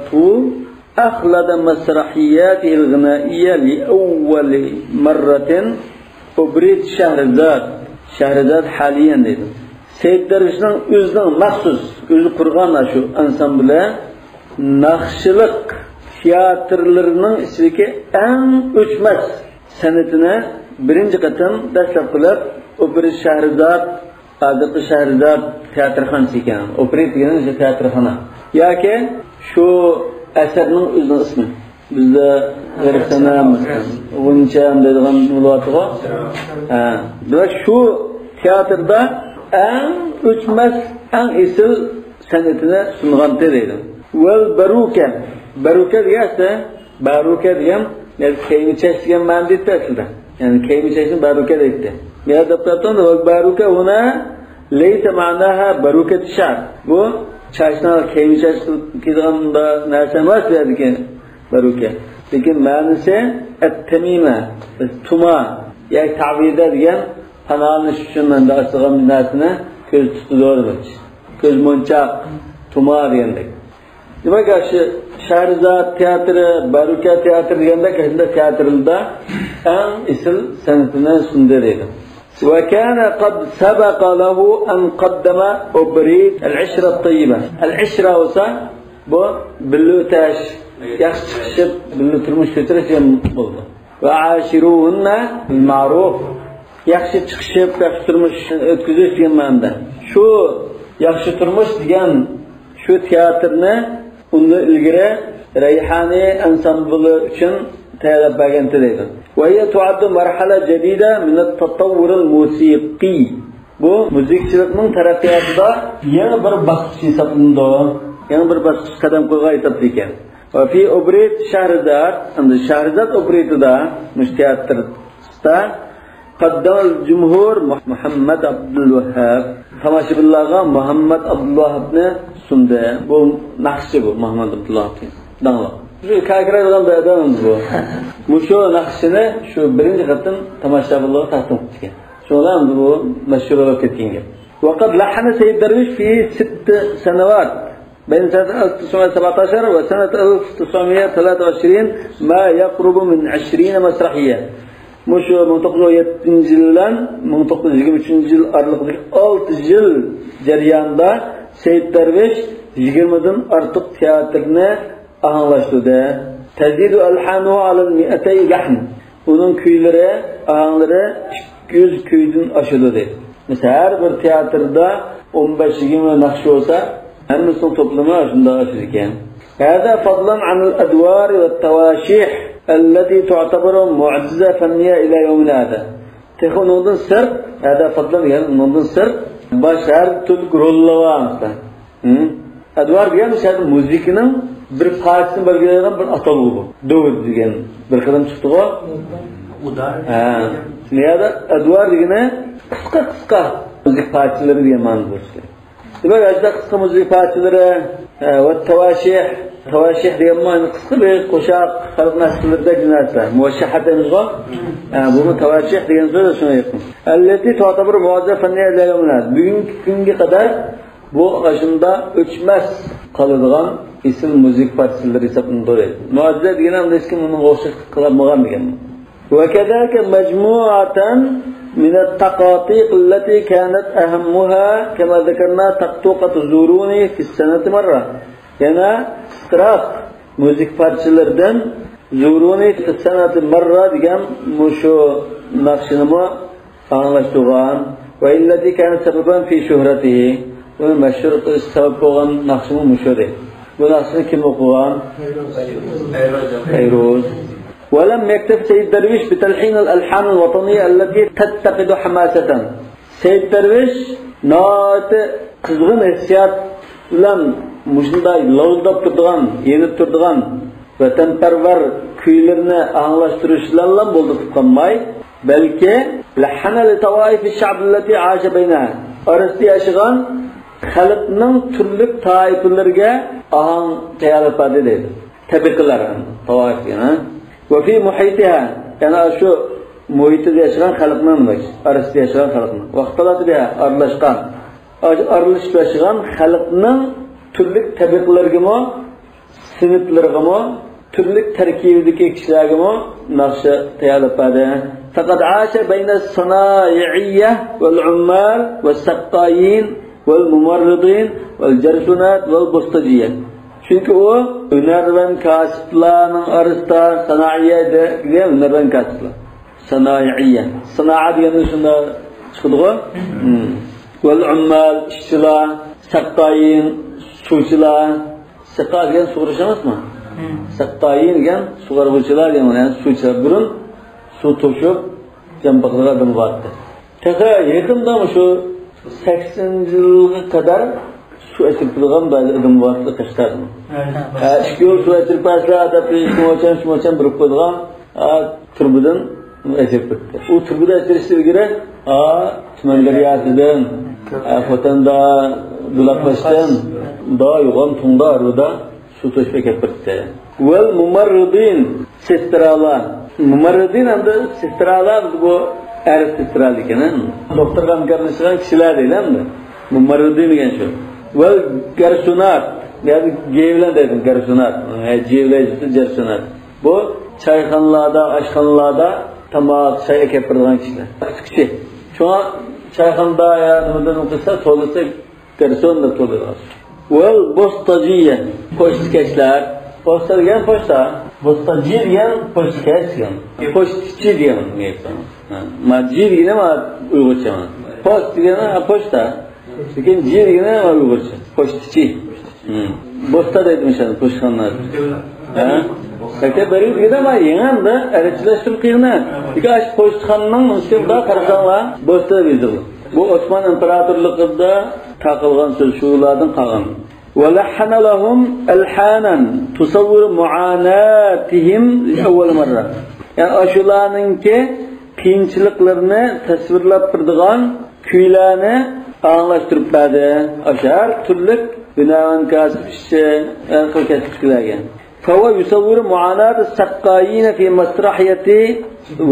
أخلد مسرحياته الغنائية لأول مرة أوبريت شهرزاد، شەھرىزاد ھالىيەن دەيدۇ. سەيد دەرۋىشنىڭ ئۆزىنىڭ مەخسۇس، ئۆزى قۇرغان شۇ ئانسامبلى ناخشىلىق تىياتىرلىرىنىڭ ئىچىدىكى ئەڭ ئۆچمەس سەنئىتىنى بىرىنچى قېتىم دەسلەپ قىلىپ، ئوپېرا شەھرىزاد، ھازىرقى شەھرىزاد تىياتىرخانىسى ئىكەن. ئوپېرا دېگىنى شۇ تىياتىرخانا. ياكى شۇ ئەسەرنىڭ ئۆزىنىڭ ئىسمى. بىزدە غېرىب سەنەم، غۇنچەم دەيدىغان بولۇۋاتىدىغۇ. ھە. دېمەك، شۇ تىياتىردا ئەڭ ئۆچمەس، ئەڭ ئېسىل سەنئىتىنى سۇنغانتى دەيدۇ. ۋەل بەرۇكە. بەرۇكە دېگەن ئەسلى، بەرۇكە دېگەن، يەنى كەينى چەش دېگەن مەنىدە ئىدى ئەسلىدە. يەنى كەينى چەشنى بەرۇكە دەيتتى. يا دەپ تارتىڭ، ۋەل بەرۇكە ھۇنا لەيسە مەناھا بەرۇكەتى شەئر. بۇ چاچنى كەينى چەش كىيىدىغان نەرسە ئەمەس بۇ يەردىكى بەرۇكە. لېكىن مەنىسى ئەت-تەمىمە، تۇما، ياكى تەۋىزە دېگەن پاناھلىنىش ئۈچۈن مەندە ئاسىدىغان بىر نەرسىنى كۆز تۇتىدۇ دېمەكچى. كۆز مونچاق، تۇما دېگەندەك. دېمەك، شۇ شەھرىزاد تىياتىرى، بەرۇكە تىياتىرى دېگەندەك، ئەسلىدە تىياتىرلىدا ئەڭ ئېسىل سەنئىتىنى سۇندى دەيدۇ. وكان قد سبق له أن قدم أوبريت العشرة الطيبة. ئەل ئىشرا بولسا، بۇ بىللە ئۆتەش، ياخشى چىقىشىپ، بىللە تۇرمۇش كۆچۈرۈش دېگەن بولىدۇ. وعاشروهن بالمعروف. ياخشى چىقىشىپ، ياخشى تۇرمۇش ئۆتكۈزۈش دېگەن مەنىدە. شۇ ياخشى تۇرمۇش دېگەن شۇ تىياتىرنى ئۇندىن ئىلگىرى رەيھانى ئانسامبلى ئۈچۈن تەييارلاپ بەرگەنتى دەيدۇ. وهي تعد مرحلة جديدة من التطور الموسيقي. بۇ مۇزىكىچىلىقنىڭ تەرەققىياتىدا يېڭى بىر باسقۇچ ھېسابلىنىدۇ. يېڭى بىر باسقۇچ قەدەم قويغان ھېسابلىنىدىكەن. وفي أوبريت شەھرىزاد، ئەمدى شەھرىزاد ئوبرېتىدا، مۇشۇ تىياتىردا قەددەمەل جۇمھۇر مۇھەممەد ئابدۇلۋەھھاب. تاماشىبىنلارغا مۇھەممەد ئابدۇلۋەھھابنى سۇندى. بۇ ناخشىچى بۇ، مۇھەممەد ئابدۇلۋەھھاب دېگەن. داڭلىق. شۇ كاكىرايدىغان بىر ئادەم بۇ. مۇشۇ ناخشىنى شۇ بىرىنچى قېتىم تاماشىبىنلارغا تەقدىم قىپتىكەن. شۇڭا ئەمدى بۇ مەشھۇر بولۇپ كەتكەن گەپ. وقد لحن سيد درويش في ست سنوات. بين سنة ألف وتسعمية وسبعتاشر وسنة ألف وتسعمية وثلاثة وعشرين ما يقرب من عشرين مسرحية. مۇشۇ مىڭ توققۇز يۈز ئون يەتتىنچى يىل بىلەن مىڭ توققۇز يۈز يىگىرمە ئۈچىنچى يىل ئارىلىقىدىكى ئالتە يىل جەريانىدا سەيىت دەرۋىش يىگىرمىدىن ئارتۇق تىياتىرنى ئاھاڭلاشتۇردى. تزيد ألحانه على المائتي لحن. ئۇنىڭ كۈيلىرى، ئاھاڭلىرى ئىككى يۈز كۈيدىن ئاشىدۇ دەيدۇ. مەسىلەن، ھەر بىر تىياتىردا ئون بەش يىگىرمە ناخشا بولسا، ھەممىسىنىڭ توپلىمى شۇنداق ئاشىدىكەن. هذا فضلا عن الأدوار والتواشيح التي تعتبر معجزة فنية إلى يومنا هذا. تېخى ئۇنىڭدىن سىرت، ھەدە فادلا دېگەن ئۇنىڭدىن سىرت، باش ھەر تۈرلۈك روللار بار مىسال. ھە؟ ئەدۋار دېگەن مۇشۇ يەردە مۇزىكىنىڭ بىر پارچىسىنى بەلگىلەيدىغان بىر ئاتالغۇ بۇ. دۆۋر دېگەن بىر قېتىم چىقتىغۇ. ھە. بۇ يەردە ئەدۋار دېگىنى قىسقا، قىسقا مۇزىكا پارچىلىرى دېگەن مەنىدە بولۇشى كېرەك. دېمەك، ئاشۇنداق قىسقا مۇزىكا پارچىلىرى، ئە، ۋە تەۋەشىھ، تەۋەشىھ دېگەنمۇ ئەنە قىسقا بىر قوشاق، خەلق نەشرلىرىدەك نەرسىلەر. مۇۋەششەھات دەيمىزغۇ؟ ئە، بۇمۇ تەۋەشىھ دېگەن سۆز شۇنىڭغا يېقىن. التي تعتبر معجزة فنية إلى يومنا هذا. بۈگۈنكى كۈنگە قەدەر بۇ ئاشۇنداق ئۆچمەس قالىدىغان ئېسىل مۇزىكا پارچىلىرى ھېسابلىنىدۇ. مۇئەجىزە دېگىنى ئاندىن ھېچكىم ئۇنىڭغا ئوخشاش قىلالمىغان دېگەن. وكذلك مجموعة من التقاطيق التي كانت أهمها كما ذكرنا تقطوقة زوروني في السنة مرة. يەنە قىسقىراق مۇزىكا پارچىلىرىدىن زوروني في السنة مرة دېگەن مۇشۇ ناخشىنىمۇ ئاڭلاشتۇرغان. والتي كانت سببا في شهرته. ئۇنى مەشھۇر قىلىشقا سەۋەب بولغان ناخشىمۇ مۇشۇ دەيدۇ. بۇ ناخشىنى كىم ئوقۇغان؟ پەيروز. ولم يكتف سيد درويش بتلحين الألحان الوطنية التي تتقد حماسة. سەيىت دەرۋىش ناھايىتى قىزغىن ھېسسىيات بىلەن مۇشۇنداق لاۋۇلداپ تۇرىدىغان، يېنىپ تۇرىدىغان ۋەتەنپەرۋەر كۈيلىرىنى ئاڭلاشتۇرۇش بىلەنلا بولدى قىلىپ قالماي، بەلكى لەھەنە لىتاۋائىفى شەئب ئەللەتى ئاشە بەينەھا، ئارىسىدا ياشىغان خەلقنىڭ تۈرلۈك تائىپىلىرىگە ئاھاڭ تەييارلاپ بەردى دەيدۇ. تەبىقىلەر، تاۋائىف دېگەن، ھە؟ ۋە فى مۇھىتىھا، يەنى شۇ مۇھىتىدا ياشىغان خەلقنىڭ دېمەك، ئارىسىدا ياشىغان خەلقنىڭ. ۋەختىلاتى بىھا، ئارىلاشقان. ئارىلىشىپ ياشىغان خەلقنىڭ تۈرلۈك تەبىقىلىرىگىمۇ، سىنىپلىرىغىمۇ، تۈرلۈك تەركىبىدىكى كىشىلەرگىمۇ ناخشا تەييارلاپ بەردى. فقد عاش بين الصنايعية والعمال والسقايين والممرضين والجرسونات والبوستاجية. چۈنكى ئۇ ھۈنەرۋەن كاسىپلارنىڭ ئارىسىدا، سانائىيە دېگەن ھۈنەرۋەن كاسىپلار. سانائىيە. سانائە دېگەندە شۇنداق چىقىدىغۇ؟ ھىم. ۋەل ئۇممال، ئىشچىلار، سەققايىن، سۇچىلار. سەققا دېگەن سۇغۇرۇش ئەمەسمۇ؟ سەققايىن دېگەن سۇغارغۇچىلار دېگەن، يەنى سۇچىلار. بۇرۇن سۇ توشۇپ جان باقىدىغان ئادەم بارتى. تېخى يېقىندا مۇشۇ سەكسىنىنچى يىلغا قەدەر سۇ ئەكىرىپ تۇرغان بەزى ئادەم بارتى قەشقەردىن. ھە، ئىككى يول سۇ ئەكىرىپ بەرسىلەر دەپ، شۇنىڭ ئۈچۈن، شۇنىڭ ئۈچۈن بېرىپ قويىدىغان، ھە، تۇرۇبىدىن ئەكىرىپ بېرىپتۇ. ئۇ تۇرۇبىدا ئەكىرىشتىن ئىلگىرى، ھە، تۈمەن دەرياسىدىن، ھە، خوتەندە، بۇلاقباشتىن، دا يوغان تۇڭدا ئارىدا سۇ توشۇپ ئەكەپ بېرىپتۇ. ۋەل مۇمەررىدىن، سېسترالار. مۇمەررىدىن ئەمدى سېسترالار، بۇ ئەر سېسترا ئىكەن، ھە؟ دوختۇرغا ھەمكارلىشىدىغان كىشىلەر دەيلى ئەمدى. مۇمەررىدىن دېگەن شۇ. ۋەل گەرسۇنات، يەنى گېۋلەن دەيدۇ، گەرسۇنات. ھە، جېۋلەيدۇ، جەرسۇنات. بۇ چايخانىلاردا، ئاشخانىلاردا تاماق، چاي ئەكەپ بېرىدىغان كىشىلەر. ئۇكىسى. شۇڭا چايخانىدا يا نېمىدىن قىلسا، تولىسى گەرسون دەپ تولىدۇ. ۋەل بوستاجىيە، پوچتىكەشلەر. پوچتا دېگەن پوچتا. بوستاجى دېگەن پوچتىكەش دېگەن. پوچتىچى دېگەن گەپ. ھە، ما جى دېگىنى ما ئۇيغۇرچە ما. پوست دېگىنى، ھە، پوچتا. لېكىن جى دېگىنى ما ئۇيغۇرچە. پوچتىچى. ھىم. بوستا دەيدۇ مىشەن، پوچتىخانا. ھە؟ مەكتەپ بەرگۈزگىدە ما يېڭەندە ئەرەبچىلەشتۈرۈپ قىلغىنە. لېكىن ئاش پوچتىخانىنىڭ مۇشۇنداق قارىساڭلار، بوستا دەپ يېزىلغان. بۇ ئوسمان ئىمپېراتورلۇقىدا تاقالغان سۆز، شۇلاردىن قالغان. ولحن لهم ألحانا تصور معاناتهم لأول مرة. يەنى ئاشۇلارنىڭكى قىيىنچىلىقلىرىنى تەسۋىرلەپ بېرىدىغان كۈيلەرنى ئاڭلاشتۇرۇپ بەردى. ئاشۇ ھەر تۈرلۈك ھۈنەرۋەن، كاسىپ، ئىشچى، ھەر خىل كەسىپتىكىلەرگە. فهو يصور معاناة السقايين في مسرحية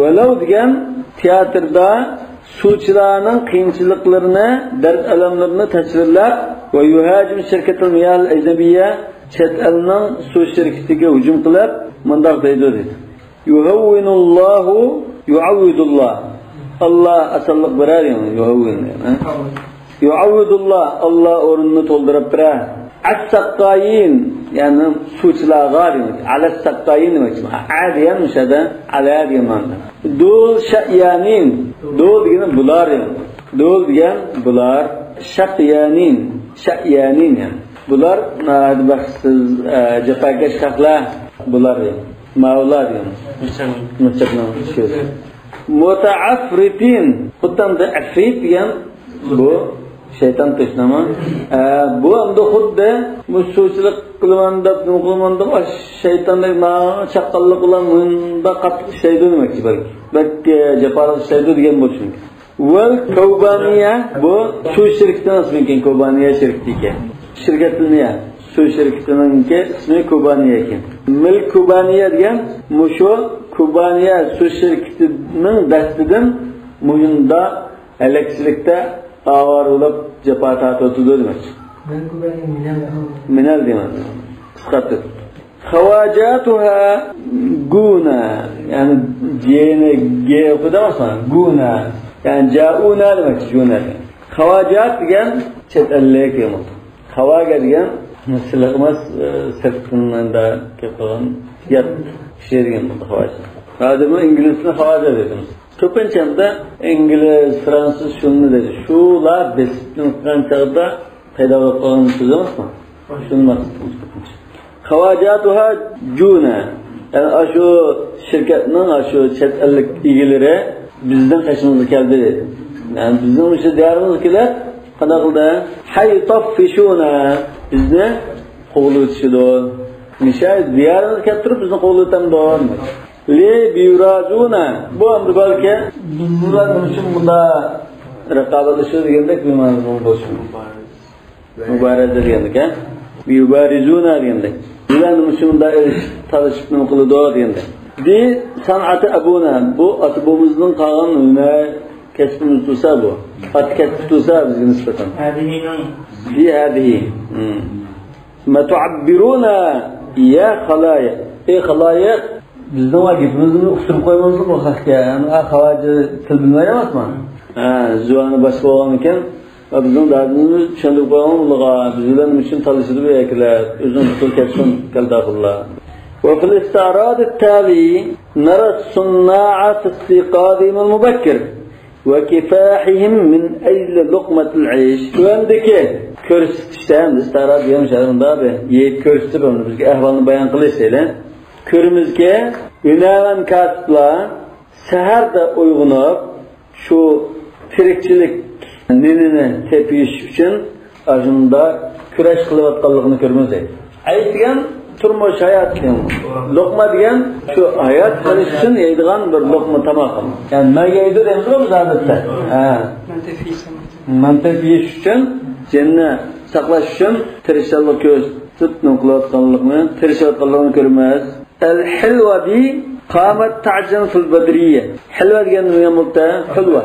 ولو دېگەن تىياتىردا سۇچىلارنىڭ قىيىنچىلىقلىرىنى، دەرد-ئەلەملىرىنى تەسۋىرلەپ، ويهاجم شركة المياه الأجنبية، چەت ئەلنىڭ سۇ شىركىتىگە ھۇجۇم قىلىپ، مۇنداق دەيدۇ، دېدى. يهون الله يعوض الله. ئاللا ئاسانلىق بېرەر، يەنى يهون، ھە؟ يعوض الله، ئاللا ئورنىنى تولدۇرۇپ بېرەر. السقايين، يەنى سۇچىلارغا دېمەك. على السقايين دېمەكچى. ئە دېگەن مۇشۇ يەردە، على دېگەن مەنىدە. ذو الشأيانين. ذو دېگىنى بۇلار، يەنى. ذو دېگەن بۇلار. شقيانين، شأيانين، يەنى. بۇلار ناھايىتى بەختسىز، ئە، جاپاكەش خەقلەر بۇلار، يەنى. ماۋۇلار دېگەن. مۇچاقنىڭ كۆزى. مۇتەئەفرىتىن. خۇددى ئەمدى ئەفرىت دېگەن بۇ شەيتان تۆشنەما. ئە، بۇ ئەمدى خۇددى مۇشۇ سۇچىلىق قىلىمەن دەپ، نېمە قىلىمەن دەپ، ئاش شەيتاندەك ماڭا چاققانلىق بىلەن مۇنداق قاتتىق ئىشلەيدۇ دېمەكچى بەلكى. بەك، ئە، جاپالىق ئىشلەيدۇ دېگەن بولۇشى مۇمكىن. ۋەل كوبانىيە، بۇ سۇ شىركىتىنىڭ ئىسمى ئىكەن، كوبانىيە شىركىتى ئىكەن. شىركەتنىيە، سۇ شىركىتىنىڭكى ئىسمى كوبانىيە ئىكەن. مىل كوبانىيە دېگەن مۇشۇ كوبانىيە سۇ شىركىتىنىڭ دەستىدىن مۇشۇنداق ھەلەكچىلىكتە ئاۋارە بولۇپ جاپا تارتىۋاتىدۇ دېمەكچى. مىل كوبانىيە مىنەل. مىنەل دېمەكچى. قىسقارتىپ. خواجاتها جونا. يەنى جېنى گې ئوقۇيدىغان جونا. يەنى جائۇنا دېمەكچى، جونا. خواجات دېگەن چەت ئەللىك دېگەن بولىدۇ. خاۋاگە دېگەن سىلىق ئەمەس، ئى، سىرتتىن مۇندا كېلىپ قالغان يات كىشى دېگەن بولىدۇ خاۋاجا. ھازىر بۇ ئىنگلىزنى خاۋاجا دېدىم. كۆپىنچە ئەمدى ئىنگلىز، فرانسۇز شۇنى دەيدۇ. شۇلار بېسىپ قىلغان چاغدا پەيدا بولۇپ قالغان سۆز ئەمەسمۇ؟ شۇنى مەقسەت قىلىمىز كۆپىنچە. خاۋاجاتۇھا جۇنە. يەنى ئاشۇ شىركەتنىڭ ئاشۇ چەت ئەللىك ئىگىلىرى بىزنىڭ قېشىمىزغا كەلدى. يەنى بىزنىڭ مۇشۇ دىيارىمىزغا كېلىپ، قانداق قىلدى؟ ھەيتاففىشۇنە. بىزنى قوغلىۋېتىشىدۇ. نىشا دىيارىمىزغا كەلتۈرۈپ بىزنى قوغلىۋېتەمدۇ؟ لى بيۇرازۇنە. بۇ ئەمدى بەلكى بىزلەر نېمە ئۈچۈن بۇنداق رىقابەتلىشىدۇ دېگەندەك بىر مەنىدە بولۇشى مۇمكىن. مۇبارىزە دېگەندەك، ھە؟ يۇبارىزۇنا دېگەندەك. بىزلەر نېمە ئۈچۈن مۇنداق ئېلىشىپ، تالىشىپ نېمە قىلىدۇ دېگەندەك. دى سانئەتى ئەبۇنا، بۇ ئاتا-بوۋىمىزنىڭ قالغان ھۈنەر كەسپىمىز تۇرسا بۇ. ئاتا كەسپى تۇرسا بىزگە نىسبەتەن. ھەدىھىنىڭ. دى ھەدىھى. ھىم. ما تۇئەببىرۇنا يا خالايىق. ئەي خالايىق، بىزنىڭ گېپىمىزنى ئۇقتۇرۇپ قويمامسىز بۇ خەقكە؟ يەنى، ئا، خاۋاجا تىل بىلمەيدۇ ئەمەسمۇ؟ ھە، زۇۋانى باشقا بولغانىكەن. ۋە بىزنىڭ دەردىمىزنى چۈشەندۈرۈپ قويۇڭ ئۇلىغا. بىز بىلەن نېمە ئۈچۈن تالىشىدۇ بۇ يەكىلەر؟ ئۆزىنىڭ پۇتىغا كەتسۇن، كەلدى ئاخىرلا. وفي الاستعراض التالي نرى الصناع في استيقاظهم المبكر وكفاحهم من أجل لقمة العيش. تۆۋەندىكى كۆرسىتىشتە، ئىستارا دېگەن شۇنداق بىر يېيىپ كۆرسىتىپ، بىزگە ئەھۋالنى بايان قىلىش دەيلى. كۆرىمىزكى، ھۈنەرۋەن كاسىپلار سەھەردە ئويغىنىپ، شۇ تىرىكچىلىك نېنىنى تېپىش ئۈچۈن ئاشۇنداق كۈرەش قىلىۋاتقانلىقىنى كۆرىمىز دەيدۇ. ھەيات دېگەن تۇرمۇش، ھايات دېگەن، لوقما دېگەن شۇ ھايات قېلىش ئۈچۈن يەيدىغان بىر لوقما تاماق. يەنى مەن يەيدۇ دەيمىزغۇ بىز ئادەتتە. ھە. مەن تېپىش ئۈچۈن، جېنىنى ساقلاش ئۈچۈن تىرىشچانلىق كۆرسىتىپ نېمە قىلىۋاتقانلىقىنى، تىرىشىۋاتقانلىقىنى كۆرىمىز. الحلوة دى قامت تعجن في البدرية. ھەلۋە دېگەن نېمە بولۇپتۇ؟ ھەلۋە.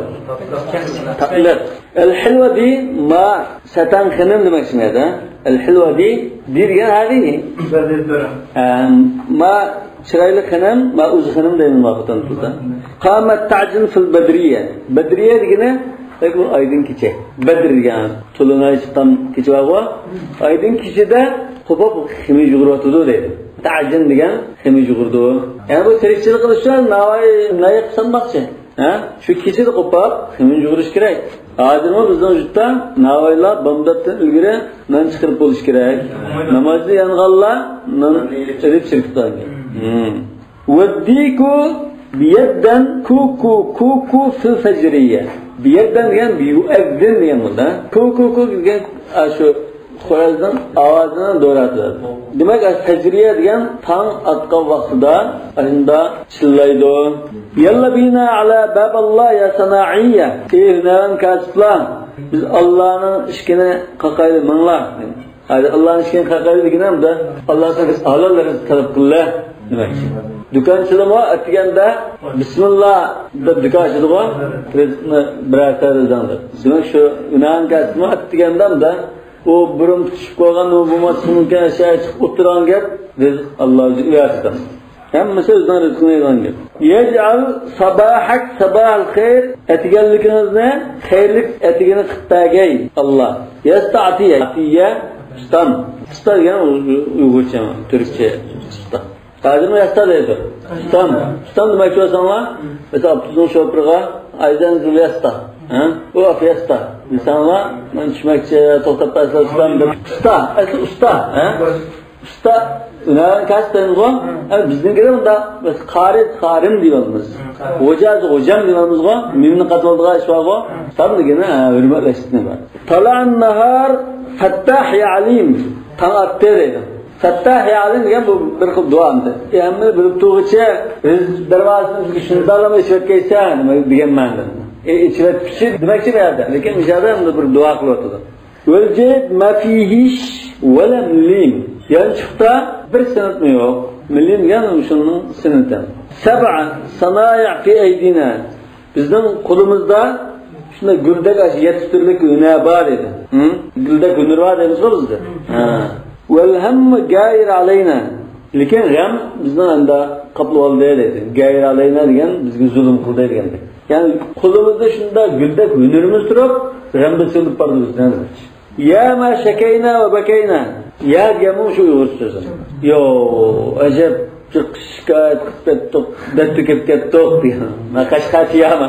تاتلىق. الحلوة دى ما سەتەڭ خېنىم دېمەكچى مەن. الحلوة دى، دى دېگەن ھەقىقىي. ھە، ما چىرايلىق خېنىم، ما ئۇز خېنىم دەيمەن ما خوتۇن تىلدا. قامت تعجن في البدرية. بەدرىيە دېگىنى، بەلكى بۇ ئايدىڭ كېچە. بەدر دېگەن تولۇن ئاي چىققان كېچە بارغۇ. ئايدىڭ كېچىدە قوپۇپ خېمىر يۇغۇرۇۋاتىدۇ دەيدۇ. تەئجىن دېگەن خېمىر يۇغۇرىدۇ. يەنى بۇ تىرىكچىلىك قىلىش ئۈچۈن ناۋايى نايىق سانماقچى. ھە؟ شۇ كېچىدە قوپۇپ خېمىر يۇغۇرۇش كېرەك. ھازىرمۇ بىزنىڭ يۇرتتا ناۋايىلار بامداتتىن ئىلگىرى نان چىقىرىپ بولۇش كېرەك. نامازدا يانغانلار نان ئېلىپ چىقىپ كېتىدىكەن. ھىم. والديك بيدن كوكو كوكو في الفجرية. بيدن دېگەن يؤذن دېگەن بولىدۇ. كوكو كوكو دېگەن ئاشۇ خورازنىڭ ئاۋازىنى دوراپ تۇرىدۇ. دېمەك، ئاشۇ فەجرىيە دېگەن تاڭ ئاتقان ۋاقتىدا ئاشۇنداق چىللايدۇ. يلا بينا على باب الله يا صناعية. ئەي ھۈنەرۋەن كاسىپلار، بىز ئاللانىڭ ئىشىكىنى قاقايلى، ماڭلار. ھازىر ئاللانىڭ ئىشىكىنى قاقايلى دېگىنىمدە، ئاللادىن ھالال رىزىق تەلەپ قىللى دېمەكچى. دۇكانچىلىمۇ ئەتىگەندە بىسمىللا دەپ دۇكان ئاچىدىغۇ، رىزىقنى بىرەر تەرەپ ئىزدەڭ دەپ. دېمەك، شۇ ھۈنەرۋەن كاسىپمۇ ئەتىگەندە ئۇ بۇرۇن پىشىپ قالغان، ئۇ بولماسلىقى مۇمكىن ئەشيا چىقىپ ئولتۇرغان گەپ، رىزىق ئاللا ئۆزى ئۇياتىدۇ. ھەممىسى ئۆزىنىڭ رىزقىنى يىغقان گەپ. يجعل صباحك صباح الخير، ئەتىگەنلىكىڭىزنى خەيرلىك ئەتىگىنى قىلىپ بەرگەي ئاللا. يسطا ئاتىيە، ئاتىيە، ئۇستام. ئۇستا دېگەن ئۇيغۇرچە، تۈركچە ئۇستا. ھازىرمۇ ياستا دەيدۇ. ئۇستام، ئۇستام دېمەكچى بولساڭلار، مەسىلەن، ئاپتوبۇسنىڭ شوپۇرىغا، ئايدەن ياستا. ھە؟ ئۇ ئاپياستا. دېسەڭلار، مەن چۈشمەكچى، توختاپ بەرسىلە ئۇستام دەپ. ئۇستا، ئەسلى ئۇستا، ھە؟ ئۇستا، ھۈنەرۋەن كاسىپ دەيمىزغۇ؟ ھە، بىزنىڭكىدە ئۇنداق، بىز قارى، قارىم دەيمىز. غوجا، غوجام دەيمىزغۇ؟ مىمنى قاتىۋالىدىغان ئىش بارغۇ؟ ئۇستام دېگىنى، ھە، ھۆرمەتلەشنى بار. طلع النهار فتاح يا عليم. تاڭ ئاتتى دەيدۇ. فەتتاھ يا ئالىم دېگەن بۇ بىر خىل دۇئا ئەمدى. ئى، ھەممىنى بىلىپ تۇرغۇچە، رىزىق دەرۋازىسىنى شۇنداقلىما ئېچىۋەتكەيسەن دېگەن مەنىدە. ئى، ئېچىۋەتكۈچى دېمەكچى بۇ يەردە. لېكىن بۇ يەردە ئەمدى بىر دۇئا قىلىۋاتىدۇ. والجيب ما فيهش ولا مليم. يانچۇقتا بىر سېنىتمۇ يوق. مىليىم دېگەن شۇنىڭ سېنىتى. سبع صنايع في أيدينا. بىزنىڭ قولىمىزدا شۇنداق گۈلدەك ئاشۇ يەتتە تۈرلۈك ھۈنەر بار ئىدى. ھە؟ گۈلدەك ھۈنەر بار دەيمىزغۇ بىزدە. ھە. والهم غير علينا. لېكىن غەم بىزنى ئەمدى قاپلىۋالدى دەيدۇ. غير علينا دېگەن بىزگە زۇلۇم قىلدى دېگەندەك. يەنى قولىمىزدا شۇنداق گۈلدەك ھۈنىرىمىز تۇرۇپ، غەم بېسىپ ئۆلۈپ باردى بىزدىن. يا ما شكينا وبكينا. يا دېگەنمۇ شۇ ئۇيغۇرچە سۆزى. يو، ئەجەب جىق شىكايەت قىلىپ كەتتۇق، دەرد تۆكۈپ كەتتۇق دېگەن. ما قەشقەرچە يا ما.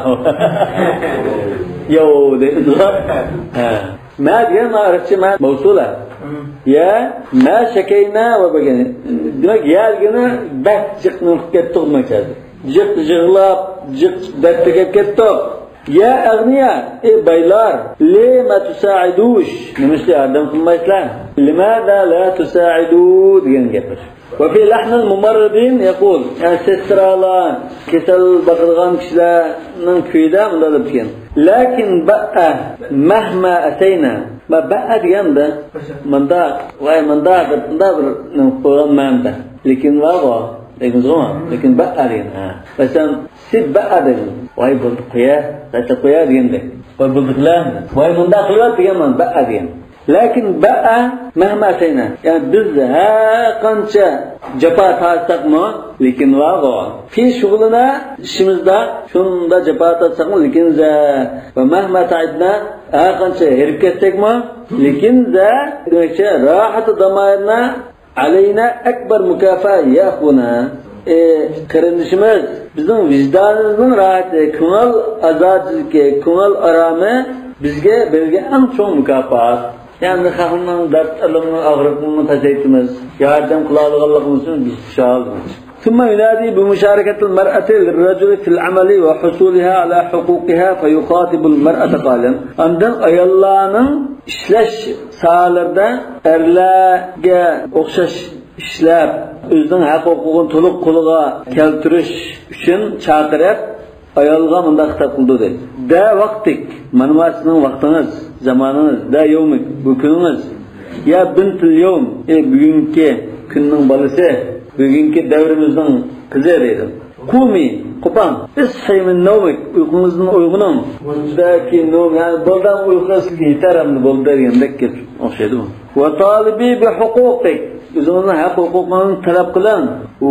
يو دەيدۇ. ھە. ما دېگەن ما ئەرەبچە ما مەۋسۇلە. يا ما شكينا وبكينا. دېمەك، يا دېگىنى بەك جىق نېمە قىلىپ كەتتۇق دېمەكچى. جىق يىغلاپ، جىق دەرد تۆكۈپ كەتتۇق. يا ئەغنىيا، ئەي بايلار، لىما تۇسائىدۇش، نېمە ئۈچۈن ياردەم قىلمايسىلەر؟ لىمادا لا تۇسائىدۇ دېگەن گەپ. ۋە فى لەھنىل مۇمەررىدىن يەقۇل، يەنى سېسترالار، كېسەل باقىدىغان كىشىلەرنىڭ كۈيىدە مۇنداق دەپ كەلگەن. لەكىن بەئە مەھما ئەتەينا. بەئە دېگەندە، مۇنداق، ۋاي مۇنداق دەپ، مۇنداق بىر نېمە قويغان مەنىدە. لېكىن بارغۇ، دەيمىزغۇ؟ لېكىن بەئە دېگەن، ھە. مەسىلەن، سىب بەئە دېگەن. ۋاي بولدى قويە، تاشلاپ قويە دېگەندەك. ۋاي بولدى قىلە. ۋاي مۇنداق قىلىۋەت دېگەن مانا بەئە دېگەن. لەكىن بەئە مەھما ئەتەينا. يەنى بىز ھەر قانچە جاپا تارتساقمۇ، لېكىن بارغۇ. فى شۇغلىنا، ئىشىمىزدا شۇنداق جاپا تارتساقمۇ، لېكىن زە. ۋە مەھما تەئىبنا، ھەر قانچە ھېرىپ كەتسەكمۇ، لېكىن زە. دېمەكچى، راھەتۇ دامائىرنا ئەلەينا ئەكبەر مۇكاپا يا ئەخۇنا. ئى قېرىندىشىمىز، بىزنىڭ ۋىجدانىمىزنىڭ راھىتى، كۆڭۈل ئازادىلىكى، كۆڭۈل ئارامى بىزگە بېرىلگەن ئەڭ چوڭ مۇكاپات. يەنى خەقنىڭ دەرد ئەلىمىنى، ئاغرىقىنى پەسەيتىمىز. ياردەم قىلالىغانلىقىمىزنى بىز خۇشال. ثم ينادي بمشاركة المرأة للرجل في العمل وحصولها على حقوقها فيخاطب المرأة قائلا. ئاندىن ئاياللارنىڭ ئىشلەش ساھەلىرىدە ئەرلەرگە ئوخشاش ئىشلەپ، ئۆزىنىڭ ھەق ھوقۇقىنى تولۇق قولىغا كەلتۈرۈش ئۈچۈن چاقىرىپ، ئايالغا مۇنداق خىتاب قىلىدۇ دەيدۇ. دە ۋاقتىك، مانا ما سىزنىڭ ۋاقتىڭىز، زامانىڭىز، دە يومىك، بۇ كۈنىڭىز. يا بنت اليوم، ئەي بۈگۈنكى كۈننىڭ بالىسى، بۈگۈنكى دەۋرىمىزنىڭ قىزى دەيدۇ. قومى، قوپاڭ. اصحي من نومك، ئۇيقۇڭىزدىن ئويغىنىڭ. بۇنداكى نوم، يەنى بولدى ئۇيقۇ سىزگە يېتەر ئەمدى بولدى دېگەندەك گەپ ئوخشايدۇ بۇ. وطالبي بحقوقك، ئۆزىڭىزنىڭ ھەق ھوقۇقىڭىزنى تەلەپ قىلىڭ.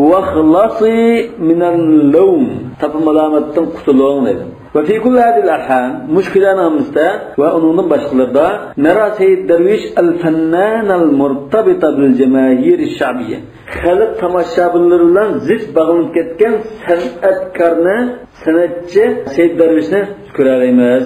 واخلصي من اللوم، تاپا مالامەتتىن قۇتۇلۇڭ دەيدۇ. وفي كل هذه الأحيان، مۇشۇ كۈنلەرنىڭ ھەممىسىدە ۋە ئۇنىڭدىن باشقىلىرىدا، نرى سيد درويش الفنان المرتبط بالجماهير الشعبية، خەلق تاماشابىنلىرى بىلەن زىچ باغلىنىپ كەتكەن سەنئەتكارنى، سەنئەتچى سەيد دەرۋىشنى كۆرەلەيمىز.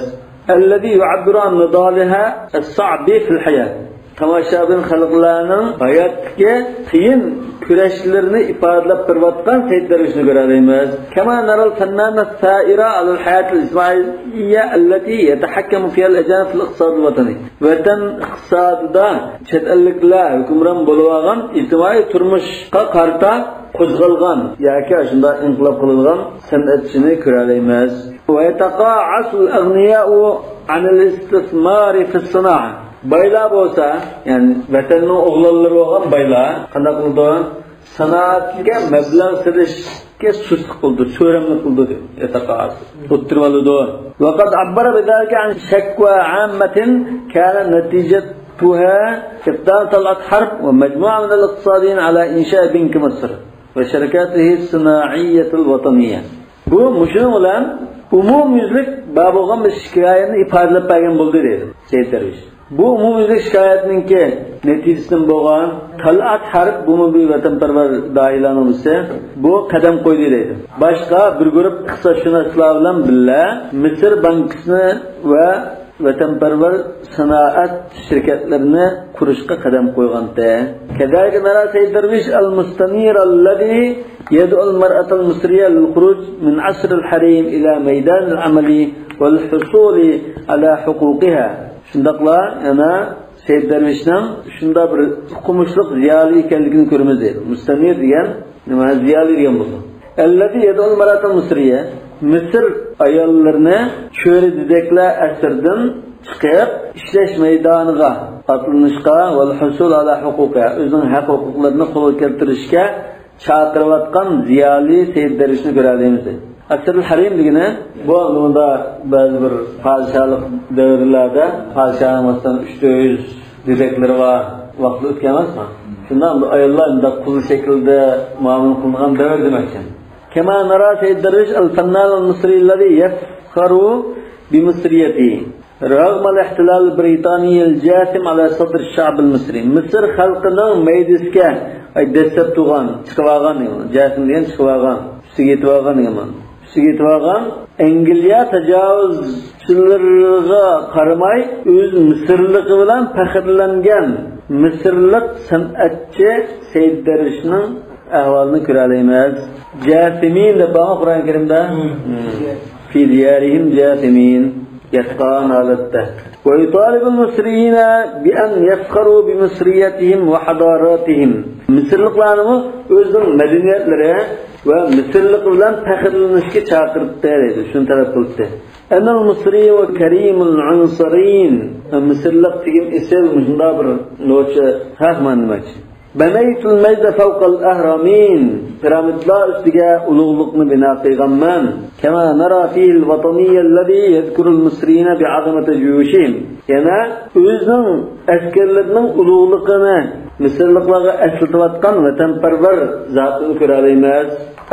الذي يعبر عن نضالها الصعب في الحياة، تاماشابىن خەلقلەرنىڭ ھاياتتىكى قىيىن كۈرەشلىرىنى ئىپادىلەپ بېرىۋاتقان سەيد دەرۋىشنى كۆرەلەيمىز. كما نرى الفنان الثائر على الحياة الاجتماعية التي يتحكم فيها الأجانب في الاقتصاد الوطني. ۋەتەن ئىقتىسادىدا چەت ئەللىكلەر ھۆكۈمران بولۇۋالغان ئىجتىمائىي تۇرمۇشقا قارىتا قوزغالغان ياكى ئاشۇنداق ئىنقىلاب قىلىدىغان سەنئەتچىنى كۆرەلەيمىز. ويتقاعس الأغنياء عن الاستثمار في الصناعة. بايلار بولسا، يەنى ۋەتەننىڭ ئوغلانلىرى بولغان بايلار قانداق قىلىدۇ؟ سانائەتكە مەبلەغ سېلىشقا سۇسلۇق قىلىدۇ، سۆرەملىك قىلىدۇ دەپ ياتاققا ئوتتۇرىۋالىدۇ. وقد عبر بذلك عن شكوى عامة كان نتيجتها إقدام طلعت حرب ومجموعة من الاقتصاديين على إنشاء بنك مصر وشركاته الصناعية الوطنية. بۇ مۇشۇنىڭ بىلەن ئومۇميۈزلۈك بار بولغان بىر شىكايەتنى ئىپادىلەپ بەرگەن بولدى دەيدۇ سەيد دەرۋىش. بۇ ئومۇميۈزلۈك شىكايەتنىڭكى نەتىجىسىدىن بولغان تالئات ھەرب، بۇمۇ بىر ۋەتەنپەرۋەر داھىيلارنىڭ بىرسى، بۇ قەدەم قويدى دەيدۇ. باشقا بىر گۇرۇپ ئىقتىسادشۇناسلار بىلەن بىللە مىسىر بانكىسىنى ۋە ۋەتەنپەرۋەر سانائەت شىركەتلىرىنى قۇرۇشقا قەدەم قويغانتى. كذلك نرى سيد درويش المستنير الذي يدعو المرأة المصرية للخروج من عصر الحريم إلى ميدان العمل والحصول على حقوقها. شۇنداقلا يەنە سەيد دەرۋىشنىڭ شۇنداق بىر ئوقۇمۇشلۇق زىيالىي ئىكەنلىكىنى كۆرىمىز دەيدۇ. مۇستەنىر دېگەن نېمە؟ زىيالىي دېگەن بولىدۇ. الذي يدعو المرأة المصرية، مىسىر ئاياللىرىنى چۆرىدەكلەر ئەسىرىدىن چىقىپ، ئىشلەش مەيدانىغا ئاتلىنىشقا، والحصول على حقوقها، ئۆزىنىڭ ھەق ھوقۇقلىرىنى قولغا كەلتۈرۈشكە چاقىرىۋاتقان زىيالىي سەيد دەرۋىشنى كۆرەلەيمىز. ئەسىرۇل ھەرىم دېگىنى، بۇ مۇندا بەزى بىر پادىشاھلىق دەۋرلەردە پادىشاھنىڭ، مەسىلەن، ئۈچ تۆت يۈز دېدەكلىرى بار ۋاقتى ئۆتكەن ئەمەسمۇ؟ شۇنداق بۇ ئاياللار مۇنداق قۇل شەكلىدە مۇئامىلە قىلىنغان دەۋر دېمەكچى. كما نرى سيد درويش الفنان المصري الذي يفخر بمصريته رغم الاحتلال البريطاني الجاثم على صدر الشعب المصري. مىسىر خەلقىنىڭ مەيدىسىگە، ئاي، دەسسەپ تۇرغان، چىقىۋالغان، جاثم دېگەن چىقىۋالغان، ئۈستىگە يېتىۋالغان دېگەن مانا. ئۈستىگە يېتىۋالغان ئەنگلىيە تاجاۋۇزچىلىرىغا قارىماي، ئۆز مىسىرلىقى بىلەن پەخىرلەنگەن مىسىرلىق سەنئەتچى سەيد دەرۋىشنىڭ ئەھۋالىنى كۆرەلەيمىز. جاثمين دەپ بارمۇ قۇرئان كەرىمدە؟ مم. في ديارهم جاثمين. ياتقان ھالەتتە. ويطالب المصريين بأن يفخروا بمصريتهم وحضاراتهم. مىسىرلىقلارنىمۇ ئۆزىنىڭ مەدەنىيەتلىرى ۋە مىسىرلىقى بىلەن پەخىرلىنىشكە چاقىرتتى دەيدۇ. شۇنى تەلەپ قىلدى. أنا المصري وكريم العنصرين. مىسىرلىق دېگەن ئېسىل، مۇشۇنداق بىر نوچى خەق مەن دېمەكچى. بنيت المجد فوق الأهرامين. پىرامىدلار ئۈستىگە ئۇلۇغلۇقنى بىنا قىلغانمەن. كما نرى فيه الوطني الذي يذكر المصريين بعظمة جيوشهم. يەنە ئۆزىنىڭ ئەسكەرلىرىنىڭ ئۇلۇغلۇقىنى مىسىرلىقلارغا ئەسلىتىۋاتقان ۋەتەنپەرۋەر زاتىنى كۆرەلەيمىز.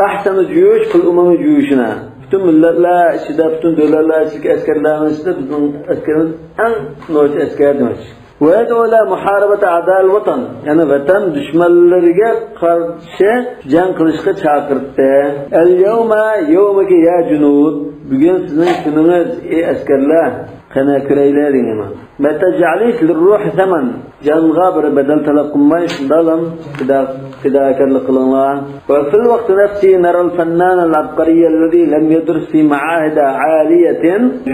أحسن جيوش في الأمم جيوشنا. پۈتۈن مىللەتلەر ئىچىدە، پۈتۈن دۆلەتلەر ئىچىدىكى ئەسكەرلەرنىڭ ئىچىدە بىزنىڭ ئەسكىرىمىز ئەڭ نوچى ئەسكەر دېمەكچى. ويدعو إلى محاربة أعداء الوطن، يەنى ۋەتەن دۈشمەنلىرىگە قارشى جەڭ قىلىشقا چاقىرتتى. اليوم يومك يا جنود، بۈگۈن سىزنىڭ كۈنىڭىز، ئەي ئەسكەرلەر، قېنى كۆرەيلى دېگەن. ما تجعليش للروح ثمن، جانغا بىر بەدەل تەلەپ قىلماي، شۇنداقلا پىدا-، پىداكارلىق قىلىڭلار. وفي الوقت نفسه نرى الفنان العبقري الذي لم يدرس في معاهد عالية.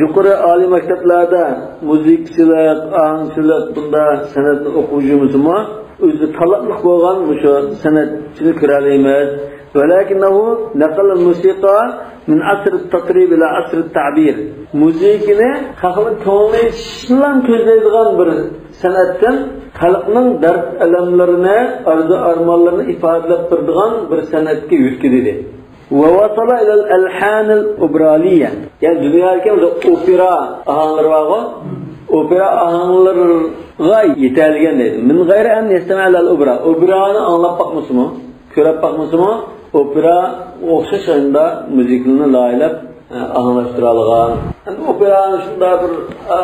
يۇقىرى ئالىي مەكتەپلەردە مۇزىكىچىلىق، ئاھاڭچىلىق، بۇنداق سەنئەتنى ئوقۇپ يۈرمىسىمۇ، ئۆزى تالانتلىق بولغان مۇشۇ سەنئەتچىنى كۆرەلەيمىز. ولكنه نقل الموسيقى من عصر التطريب إلى عصر التعبير. مۇزىكىنى خەقنىڭ كۆڭلىنى چىشلام كۆزلەيدىغان بىر سەنئەتتىن خەلقنىڭ دەرد-ئەلەملىرىنى، ئارزۇ-ئارمانلىرىنى ئىپادىلەپ بېرىدىغان بىر سەنئەتكە يۆتكىدى. ووصل إلى الألحان الأوبرالية. يەنى دۇنيادىكى ئوپېرا ئاھاڭلىرى بارغۇ، ئوپېرا ئاھاڭلىرىغا يېتەلىگەن دەيدۇ. من غير أن يستمع إلى الأوبرا. ئوپېرانى ئاڭلاپ باقمىسىمۇ، كۆرۈپ باقمىسىمۇ، ئوپېراغا ئوخشاش شۇنداق مۇزىكىنى لايىھەلەپ، ئاڭلاشتۇرالىغان. ئەمدى ئوپېرانى شۇنداق بىر، ئا،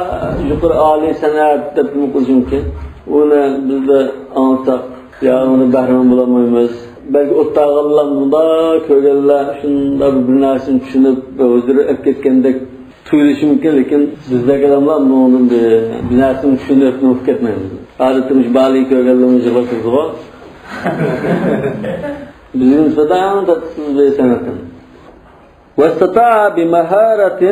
يۇقىرى ئالىي سەنئەت دەپ نېمە قىلىش مۇمكىن. ئۇنى بىزدە ئاڭلىساق، يا ئۇنى بەھرىمەن بولالمايمىز. بەلكى ئولتۇرغانلار، مۇنداق كۆرگەنلەر شۇنداق بىر نەرسىنى چۈشىنىپ، ھۇزۇرى ئۆپ كەتكەندەك تۇيۇلۇشى مۇمكىن، لېكىن بىزدەك ئادەملەر بۇنىڭدىن بىر، بىر نەرسىنى چۈشىنىپ، ئۇقۇپ كەتمەيمىز. ئادەتتە مۇشۇ بالىيى كۆرگەنلىرىمىز يىغلاپ تۇرىدىغۇ. بىزگە نىسبەتەن تاتلىق بىر سەنئەت. واستطاع بمهارة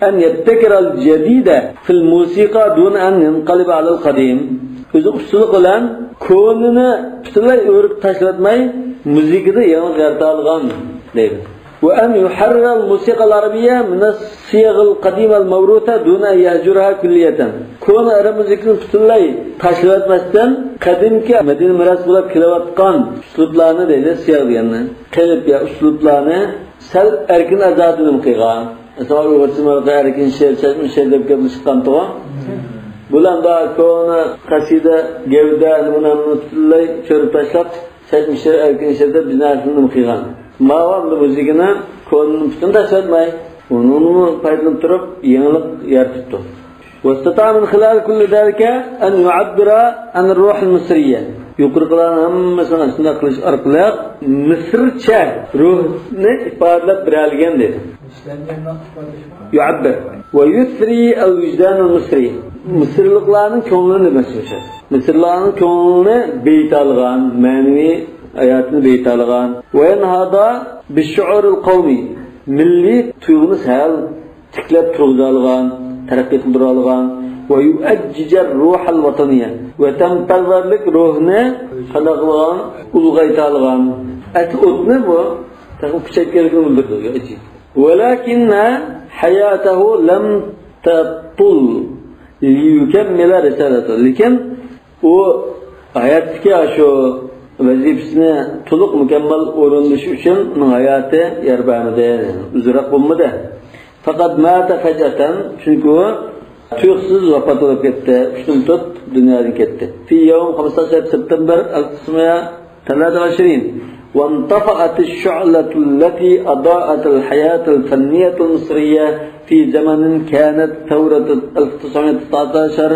أن يبتكر الجديد في الموسيقى دون أن ينقلب على القديم. ئۆزى ئۇستىلىق بىلەن كونىنى پۈتۈنلەي ئۆرۈپ تاشلىۋەتمەي، مۇزىكىدا يېڭىلىق يارىتالىغان دەيدۇ. وأن يحرر الموسيقى العربية من الصيغ القديمة الموروثة دون أن يهجرها كلية. كونا ئەرەب مۇزىكىسىنى پۈتۈنلەي تاشلىۋەتمەستىن، قەدىمكى مەدەنىي مىراس بولۇپ كېلىۋاتقان ئۇسلۇبلارنى دەيدۇ، سىياغ دېگەننى، قېلىپ يا ئۇسلۇبلارنى سەل ئەركىن ئازادە نېمە قىلغان. مەسىلەن، ئۇيغۇرچە مانا ئەركىن شېئىر، چەشمە شېئىر دەپ گەپلىشىپ قالدىغۇ. بۇلار دا كونا قەسىدە، گەۋدە، نېمىلەرنى پۈتۈنلەي چۆرۈپ تاشلاپ، چەشمە شېئىر، ئەركىن شېئىر دەپ بىر نەرسىنى نېمە قىلغان. ماۋۇ ئەمدى مۇزىكىنى كونىنى پۈتۈن تاشلىۋەتمەي، ئۇنىڭدىنمۇ پايدىلىنىپ تۇرۇپ، يېڭىلىق يارىتىپتۇ. واستطاع من خلال كل ذلك أن يعبر عن الروح المصرية. يۇقىرىقىلارنىڭ ھەممىسىنى شۇنداق قىلىش ئارقىلىق مىسىرچە روھنى ئىپادىلەپ بېرەلىگەن دېدى. يعبر. ويثري الوجدان المصري. مىسىرلىقلارنىڭ كۆڭلىنى دېمەكچى. مىسىرلارنىڭ كۆڭلىنى بېيىتالىغان، مەنىۋى ھاياتىنى بېيىتالىغان. وينهض بالشعور القومي. مىللىي تۇيغۇنى سەل تىكلەپ تۇرغۇزالىغان، تەرەققىي قىلدۇرالىغان، ويؤجج الروح الوطنية، ۋەتەنپەرۋەرلىك روھىنى قانداق قىلغان؟ ئۇلغايتالىغان. ئەسلى ئوتنى بۇ تېخى كۈچەيتكەنلىكىنى بىلدۈرىدۇ. ولكن حياته لم تطل ليكمل رسالته. لېكىن ئۇ ھاياتتىكى شۇ ۋەزىپىسىنى تولۇق مۇكەممەل ئورۇندىشى ئۈچۈن ئۇنىڭ ھاياتى يار بەرمىدى، ئۇزۇنراق بولمىدى. فقد مات فجأة، چۈنكى ئۇ تۇيۇقسىز ۋاپات بولۇپ كەتتى، ئۇشتۇمتۇت دۇنيادىن كەتتى. في يوم خمستاشر سبتمبر ألف وتسعمية ثلاثة وعشرين، وانطفأت الشعلة التي أضاءت الحياة الفنية المصرية في زمن كانت ثورة ألف وتسعمية تسعتاشر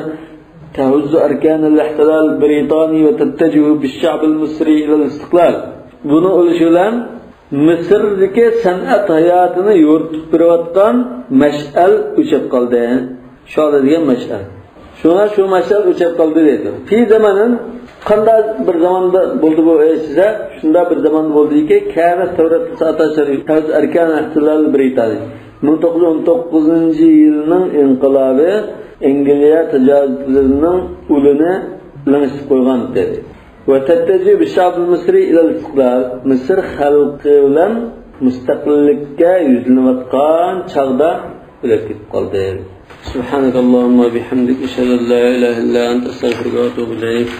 تهز أركان الاحتلال البريطاني وتتجه بالشعب المصري إلى الاستقلال. بۇنىڭ ئۆلۈشى بىلەن مىسىردىكى سەنئەت ھاياتىنى يورۇتۇپ بېرىۋاتقان مەشئەل ئۆچۈپ قالدى. شۇ دېگەن مەشئەل. شۇڭا شۇ مەشئەل ئۆچۈپ قالدى دەيدۇ. في زمن، قانداق بىر زاماندا بولدى بۇ ئىش دېسە، شۇنداق بىر زاماندا بولدىكى، كانت ثورة تسعتاشر تهز أركان الاحتلال البريطاني. مىڭ توققۇز يۈز ئون توققۇزىنچى يىلنىڭ ئىنقىلابى ئەنگلىيە تاجاۋۇزچىلىرىنىڭ ئۇلىنى لىڭشىتىپ قويغان دېدى. وتتجه بالشعب المصري إلى الاستقلال. مىسىر خەلقى بىلەن مۇستەقىللىككە يۈزلىنىۋاتقان چاغدا ئۆلۈپ كېتىپ قالدى. سبحانك اللهم وبحمدك، أشهد أن لا إله إلا أنت، أستغفرك وأتوب إليك.